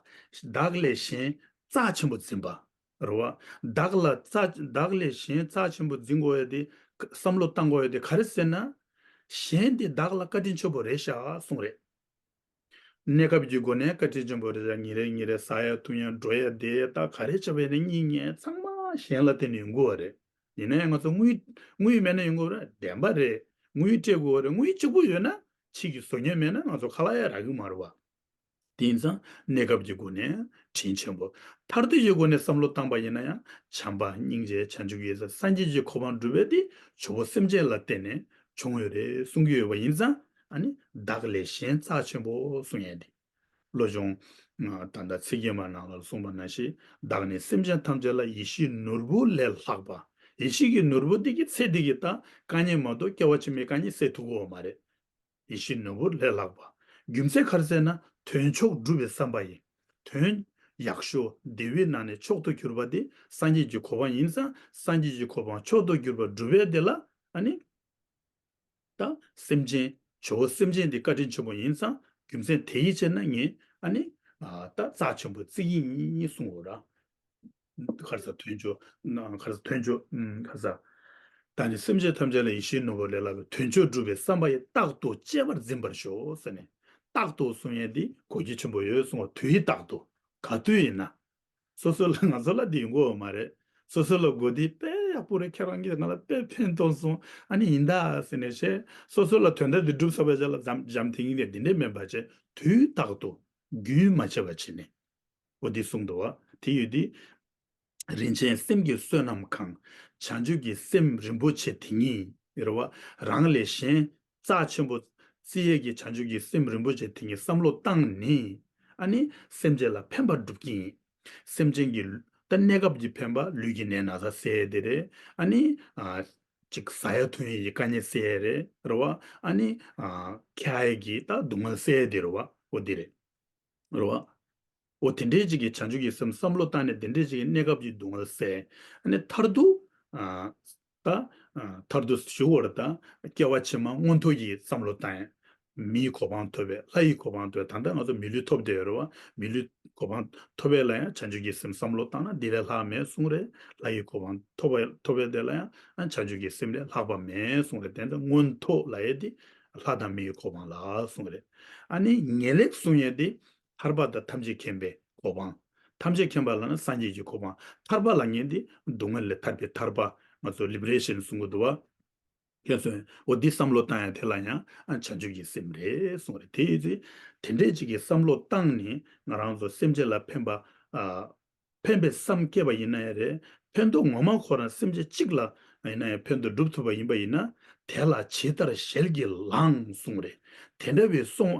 བདག་ལས་གཞན་རྩ་ཆེན་པོ་འཛིན་པ། རེད་བ། བདག་ལ་རྩ། བདག་ལས་གཞན་རྩ་ཆེན་པོ་འཛིན་དགོས་ཡ་དེ། བསམ་བློ་བཏང་དགོས་ཡ་དེ་ག་རེ་ཟེར་ན། གཞན་དེ་བདག་ལ་བཀའ་དྲིན་ཆེན་པོ་རེད་ཤག་གསུངས་རེད། གནས་སྐབས་ཀྱི་སྒོ་ནས་བཀའ་དྲིན་ཆེན་པོ་རེད་ཤག་ཉིན་རེ་ཉིན་རེ་ཟ་ཡ་འཐུང་ཡ་འགྲོ་ཡ་བསྡད་ཡ། ད་ག་རེ་བྱས་པ་ཡིན་ན་གཉེན་ཉེ་ཚང་མ་གཞན་ལ་བརྟེན་ནས་ཡོང་གི་ཡོད་རེད། ཡིན་ན་ཡང་ང་ཚོ་དངུལ། དངུལ་མེད་ན་ཡོང་གི་ཡོད་རེད། བདེན་པ་རེད། དངུལ་སྤྲད་དགོས་རེད། དངུལ་གཅིག་པུ་ཡོད་ན། ཕྱིས་ཀྱི་བཟོ་མཁན་མེད་ན་ང་ཚོ་ཁ་ལག་ཡང་རག་གི་མ་རེད་བ། དེ་ཡིན་ཙང་གནས་སྐབས་ཀྱི་སྒོ་ནས་དྲིན་ཆེན་པོ། མཐར་ཐུག་གི་སྒོ་ནས་བསམ་བློ་བཏང་པ་ཡིན་ན་ཡང་། བྱམས་པ་སྙིང་རྗེ་བྱང་ཆུབ་ཀྱི་སེམས། སངས་རྒྱས་ཀྱི་གོ་འཕང་སྒྲུབ་པ་དེ་ཇོ་བོ་སེམས་ཅན་ལ་བརྟེན་ནས་བྱུང་ཡོད་རེད་གསུང་གི་ཡོད་པ་ཡིན་ཙང་། ཨ་ནི་བདག་ལས་གཞན་རྩ་ཆེན་པོ་གསུང་ཡས་དེ། བློ་སྦྱོང་། ད་ལྟ་ཚིག་བརྒྱད་མ་ནང་ལ་གསུངས་པ་ནང་བཞིན། བདག་ནི་སེམས་ཅན་ཐམས་ཅད་ལ། ཡིད་བཞིན་ནོར་བུ་ལས་ལྷག་པ། ཡིད་བཞིན་གྱི་ནོར་བུ་འདི་གི་ཚད་འདི་གི་ད་དཀའ་ངལ་མ་གཏོགས་སྐྱེ་བ་ཕྱི་མའི་དཀའ་ངལ་སེལ་ཐུབ་ཀྱི་ཡོད་མ་རེད། ཡིད་བཞིན་ནོར་བུ་ལས་ལྷག་པ། རྒྱུ་མཚན་ག་རེ་ཟེར་ན། དོན་མཆོག་སྒྲུབ་པའི་བསམ་པ་ཡིས། དོན་ཡག་ཤོས་བདེ་བའི་ནང་ནས་མཆོག་ཏུ་གྱུར་པ་དེ་སངས་རྒྱས་ཀྱི་གོ་འཕང་ཡིན་ཙང་། སངས་རྒྱས་ཀྱི་གོ་འཕང་མཆོག་ཏུ་གྱུར་པ་སྒྲུབ་པའི་དེ་ལ། ཨ་ནི། ད་སེམས་ཅན། ཇོ་བོ་སེམས་ཅན་དེ་བཀའ་དྲིན་ཆེན་པོ་ཡིན་ཙང་། རྒྱུ་མཚན་དེ་ཡིས་བྱས་ན་ངས། ཨ་ནི། ཨ། ད་རྩ་ཆེན་པོ་བརྩི་གི་ཡིན་གསུང་འོ་ར། ག་རེ་ཟ། དོན་མཆོག་ན། ག་རེ་ཟ། དོན་མཆོག་ཨུམ། ག་རེ་ཟ། བདག་ནི་སེམས་ཅན་ཐམས་ཅད་ལ། ཡིད་བཞིན་ནོར་བུ་ལས་ལྷག་པའི། དོན་མཆོག་སྒྲུབ་པའི་བསམ་པ་ཡིས། རྟག་ཏུ་གཅེས་པར་འཛིན་པར་ཤོག་ཟེར་ནས། རྟག་ཏུ་གསུང་ཡས་འདི་གོ་རྒྱུ་ཆེན་པོ་ཡོད་གསུང་བ། དུས་རྟག་ཏུ། ག་དུས་ཡིན་ན། སོ་སོ་ལ། ང་ཚོ་ལ་འདི་ཡོང་གི་ཡོད་མ་རེད། སོ་སོ་ལ་གོ་འདི་དཔེ་ཡག་པོ་རེད། ཁྱེད་རང་གིས་ང་ལ་དཔེ་ཕན་ཐོགས་སོང་། ཨ་ནི་ཡིན་ད་ཟེར་ནས་བྱས། སོ་སོ་ལ་དོན་དག་འདི་སྒྲུབ་ཚར་བའི་རྗེས་ལ་འཇམ་འཇམ་ཐིང་ཐིང་དེ་འདི་འདྲས་མིན་པ་བྱས། དུས་རྟག་ཏུ་རྒྱུན་མ་ཆད་པ་བྱས་ནས། འོ་འདི་གསུངས་འདུག་བ། དེ་ཡོད་དེ། རིན་ཆེན་སེམས་ཀྱི་བསོད་ནམས་གང་། བྱང་ཆུབ་ཀྱི་སེམས་རིན་པོ་ཆེ་དེ་ཉིད། རེད་བ། རང་ལས་གཞན་རྩ་ཆེན་པོ་བརྩི་ཡས་ཀྱི་བྱང་ཆུབ་ཀྱི་སེམས་རིན་པོ་ཆེ་དེ་ཉིད་བསམ་བློ་བཏང་ནས། ཨ་ནི་སེམས་ཅན་ལ་ཕན་པ་སྒྲུབ་ཀྱི་ཡིན། སེམས་ཅན་གྱི། ད་གནས་སྐབས་ཀྱི་ཕན་པ། ལུས་ཀྱི་ནད་ན་ཚ་སེལ་ཡས་དེ་རེད། ཨ་ནི། ཨ། ཅིག་ཟ་ཡ་འཐུང་ཡས་ཀྱི་དཀའ་ངལ་སེལ་ཡས་རེད། རེད་བ། ཨ་ནི། ཨ། འཁྱག་ཡས་ཀྱི་ད་སྡུག་བསྔལ་སེལ་ཡས་དེ་རེད་བ། འོ་དེ་རེད། རེད་བ། འོ་དེ་འདྲའི་ཅིག་གི་བྱང་ཆུབ་ཀྱི་སེམས་བསམ་བློ་བཏང་ནས། དེ་འདྲའི་ཅིག་གི་གནས་སྐབས་ཀྱི་སྡུག་བསྔལ་སེལ། ཨ་ནི་མཐར་ཐུག་ཨ། ད། ཨ། མཐར་ཐུག་ཞུ་བར་ད། སྐྱེ་བ་ཕྱི་མ་མངོན་མཐོ་ཡི་བསམ་བློ་བཏང་ཡ། མིའི་གོ་འཕང་ཐོབ་པའི། ལྷ་ཡི་གོ་འཕང་ཐོབ། ད་ལྟ་ང་ཚོ་མི་ལུས་ཐོབ་བསྡད་ཡོད་རེད་བ། མི་ལུས་གོ་འཕང་ཐོབ་པའི་ལ་ཡང་བྱང་ཆུབ་ཀྱི་སེམས་བསམ་བློ་བཏང་ན་འདི་ལས་ལྷག་མེད་གསུངས་རེད། ལྷ་ཡི་གོ་འཕང་ཐོབ་པའི། ཐོབ་པའི་དེ་ལ་ཡང་བྱང་ཆུབ་ཀྱི་སེམས་ལས་ལྷག་པ་མེད་གསུངས་རེད། དེ་ལྟར་མངོན་མཐོ་ལབ་ཡས་དེ་ལྷ་དང་མི་ཡི་གོ་འཕང་ལ་གསུངས་རེད། ཨ་ནི་ངེས་ལེགས་གསུང་ཡས་དེ། ཐར་པ་དང་ཐམས་ཅད་མཁྱེན་པའི་གོ་འཕང་། ཐམས་ཅད་མཁྱེན་པ་ལབ་ན་སངས་རྒྱས་ཀྱི་གོ་འཕང་། ཐར་པ་ལབ་མཁན་དེ་སྡུག་བསྔལ་ལས་ཐར་པའི་ཐར་པ། ང་ཚོ་ལི་བི་རེ་ཤན་གསུང་གི་འདུག་བ། མཁྱེན་སོང་། འོ་འདི་བསམ་བློ་བཏང་ཡ་དེ་ལ་ཡང་ཨ་བྱང་ཆུབ་ཀྱི་སེམས་རེད་གསུངས་རེད། དེ་ཡིན་ཚེ། དེ་འདྲས་ཅིག་གི་བསམ་བློ་བཏང་ནས་ང་རང་ཚོ་སེམས་ཅན་ལ་ཕན་པ། ཨ། ཕན་པའི་བསམ་སྐྱེས་པ་ཡིན་ན་ཡང་རེད། ཕན་ཐོགས་ངོ་མ་ཁོ་རང་སེམས་ཅན་གཅིག་ལ་ཡིན་ན་ཡང་ཕན་ཐོགས་སྒྲུབ་ཐུབ་པ་ཡིན་པ་ཡིན་ན། དེ་ལ་ཇི་ལྟར་ཞལ་གྱིས་བླངས་གསུངས་རེད། དེ་འདྲ་བའི་སོང་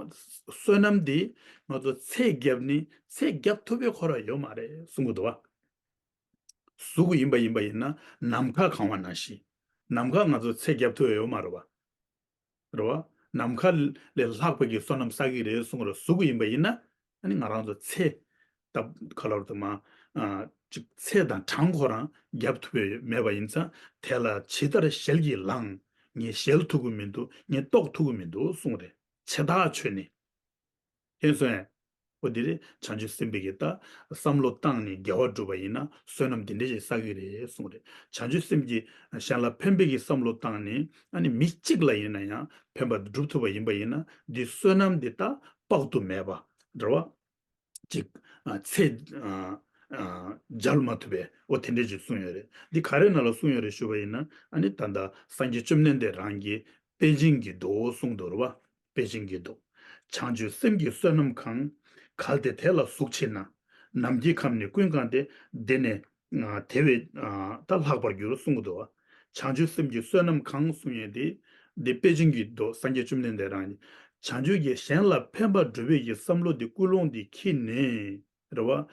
བསོད་ནམས་དེ་ང་ཚོ་ཚད་བརྒྱབ་ནས་ཚད་བརྒྱབ་ཐུབ་པའི་ཁོ་རང་ཡོད་མ་རེད་གསུང་གི་འདུག་བ། གཟུགས་ཡིན་པ་ཡིན་པ་ཡིན་ན་ནམ་མཁའ་གང་བ་ནང་བཞིན། ནམ་མཁའ་ང་ཚོ་ཚད་བརྒྱབ་ཐུབ་ཡོད་མ་རེད་བ། རེད་བ། ནམ་མཁའ་ལས་ལྷག་པ་གི་བསོད་ནམས་བསགས་ཀྱི་རེད་གསུང་ར། གཟུགས་ཡིན་པ་ཡིན་ན། ཨ་ནི་ང་རང་ཚོ་ཚད། ད་ག་ལ་རུ་དུ་མ། ཨ། ཅིག་ཚད་དང་གྲངས་ཁོ་རང་བརྒྱབ་ཐུབ་ཡོད་མེད་པ་ཡིན་ཙང་། དེ་ལ་ཇི་ལྟར་ཞལ་གྱིས་བླངས། ངས་ཞལ་ཐུབ་ཀྱི་མི་འདུག་ངས་རྟོགས་ཐུབ་ཀྱི་མི་འདུག་གསུང་རེད། ཆེ་ཐག་ཆོད་ནས། མཁྱེན་སོང་ངས། འོ་འདི་རེད། བྱང་ཆུབ་སེམས་དཔའི་གི་ད་བསམ་བློ་བཏང་ནས་དགེ་བ་བསྒྲུབས་པ་ཡིན་ན་བསོད་ནམས་འདི་འདྲ་ཞིག་བསགས་ཀྱི་རེད་གསུངས་རེད། བྱང་ཆུབ་སེམས་ཀྱིས་གཞན་ལ་ཕན་པའི་གི་བསམ་བློ་བཏང་ནས། ཨ་ནི་མི་གཅིག་ལ་ཡིན་ན་ཡང་ཕན་པ་སྒྲུབ་ཐུབ་པ་ཡིན་པ་ཡིན་ན། འདི་བསོད་ནམས་འདི་ད་དཔག་ཏུ་མེད་པ་འདྲ་བ། ཅིག་ཨ། ཚད་ཨ། ཨ། འཇལ་མ་ཐུབ་པའི། འོ་དེ་འདྲ་ཞིག་གསུངས་ཡོད་རེད། འདི་ག་རེ་ནང་ལ་གསུངས་ཡོད་རེད་ཞུ་བ་ཡིན་ན། ཨ་ནི་ད་ལྟ་སངས་རྒྱས་བཅོམ་ལྡན་འདས་རང་གིས་པཎ་ཆེན་གྱི་མདོ་གསུངས་འདུག་རེད་བ། པཎ་ཆེན་གྱི་མདོ། བྱང་ཆུབ་སེམས་ཀྱི་བསོད་ནམས་གང་། གལ་ཏེ་དེ་ལ་གཟུགས་མཆིས་ན། ནམ་མཁའི་ཁམས་ནི་ཀུན་གང་སྟེ། དེ་ནི་དེ་བས་ད་ལྷག་པར་འགྱུར་གསུང་གི་འདུག་བ། བྱང་ཆུབ་སེམས་ཀྱི་བསོད་ནམས་གང་གསུང་ཡས་དེ། འདི་པེ་ཅིང་གི་མདོ་སངས་རྒྱས་བཅོམ་ལྡན་འདས་རང་ཉིད་བྱང་ཆུབ་ཀྱི་གཞན་ལ་ཕན་པ་སྒྲུབ་པའི་གི་བསམ་བློ་འདི་ཀུན་སློང་འདི་འཁྱེར་ནས། རེད་བ།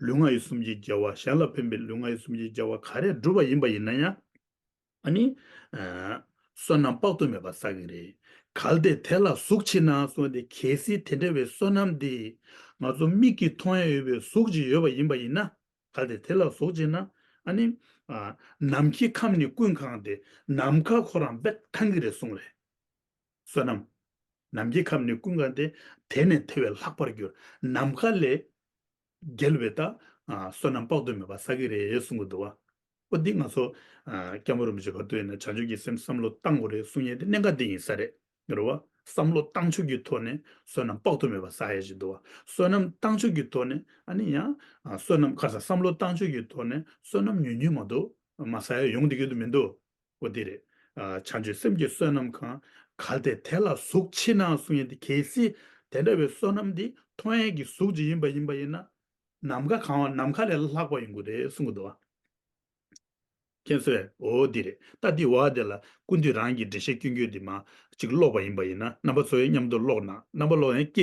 ལུས་ངག་ཡིད་གསུམ་གྱི་དགེ་བ། གཞན་ལ་ཕན་པའི་ལུས་ངག་ཡིད་གསུམ་གྱི་དགེ་བ་ག་རེ་བསྒྲུབས་པ་ཡིན་པ་ཡིན་ན་ཡང་། ཨ་ནི། བསོད་ནམས་དཔག་ཏུ་མེད་པ་བསགས་ཀྱི་རེད། གལ་ཏེ་དེ་ལ་ཟུག་མཆིས་ན་གསུངས་ཏེ། གལ་སྲིད་དེ་འདྲ་བའི་བསོད་ནམས་འདི་ང་ཚོ་མིག་གིས་མཐོང་ཡ་ཡོད་པའི་གཟུགས་ཅིག་ཡོད་པ་ཡིན་པ་ཡིན་ན། གལ་ཏེ་དེ་ལ་ཟུག་མཆིས་ན། ཨ་ནི། ནམ་མཁའི་ཁམས་ནི་ཀུན་གང་སྟེ། ནམ་མཁའ་ཁོ་རང་རྦད་གང་གི་རེད་གསུངས་རེད། བསོད་ནམས། ནམ་མཁའི་ཁམས་ནི་ཀུན་གང་སྟེ། དེ་ནི་དེ་བས་ལྷག་པར་འགྱུར། ནམ་མཁའ་ལས་རྒྱལ་བའི་ད། བསོད་ནམས་དཔག་ཏུ་མེད་པ་བསགས་ཀྱི་རེད་གསུང་གི་འདུག་བ། ཨོ་འདི་ང་ཚོ། སྐྱབས་མགོན་རིན་པོ་ཆེ་ག་དུས་ཡིན་ན་བྱང་ཆུབ་ཀྱི་སེམས་བསམ་བློ་བཏང་དགོས་རེད་གསུང་ཡས་དེ་གནད་འགག་འདི་ཡིན་ས་རེད། རེད་བ། བསམ་བློ་བཏང་ཕྱོགས་ཀྱི་ཐོག་ནས་བསོད་ནམས་དཔག་ཏུ་མེད་པ་བསགས་ཡས་ཞིག་འདུག་བ། བསོད་ནམས་བཏང་ཕྱོགས་ཀྱི་ཐོག་ནས་ཨ་ནི་ཡང་། བསོད་ནམས་ག་ས་བསམ་བློ་བཏང་ཕྱོགས་ཀྱི་ཐོག་ནས་བསོད་ནམས་ཉུང་ཉུང་མ་གཏོགས་མ་བསགས་ཡས་ཡོང་བསྡད་ཀྱི་འདུག་མི་འདུག་འོ་དེ་རེད། བྱང་ཆུབ་སེམས་ཀྱི་བསོད་ནམས་གང་། གལ་ཏེ་དེ་ལ་ཟུག་མཆིས་ན་གསུང་ཡས་དེ། གལ་སྲིད་དེ་འདྲ་བའི་བསོད་ནམས་འདི་མཐོང་ཡས་ཀྱི་གཟུགས་ཅིག་ཡིན་པ་ཡིན་པ་ཡིན་ན། ནམ་མཁའ་གང་བ་ནམ་མཁའ་ལས་ལྷག་པ་ཡོང་གི་རེད་གསུང་གི་འདུག་བ། མཁྱེན་སོང་། འོ་འདི་རེད། ད་འདི་བ་དེ་ལ་ཀུན་འདུས་རང་གི་འགྲེལ་བཤད་སྐྱོན་སྐྱོན་འདི་མ་གཅིག་ཀློག་པ་ཡིན་པ་ཡིན་ན། རྣམ་པ་ཚོ་ཡང་མཉམ་དུ་ཀློག་ན། རྣམ་པ་ཀློག་ཡང་སྐད།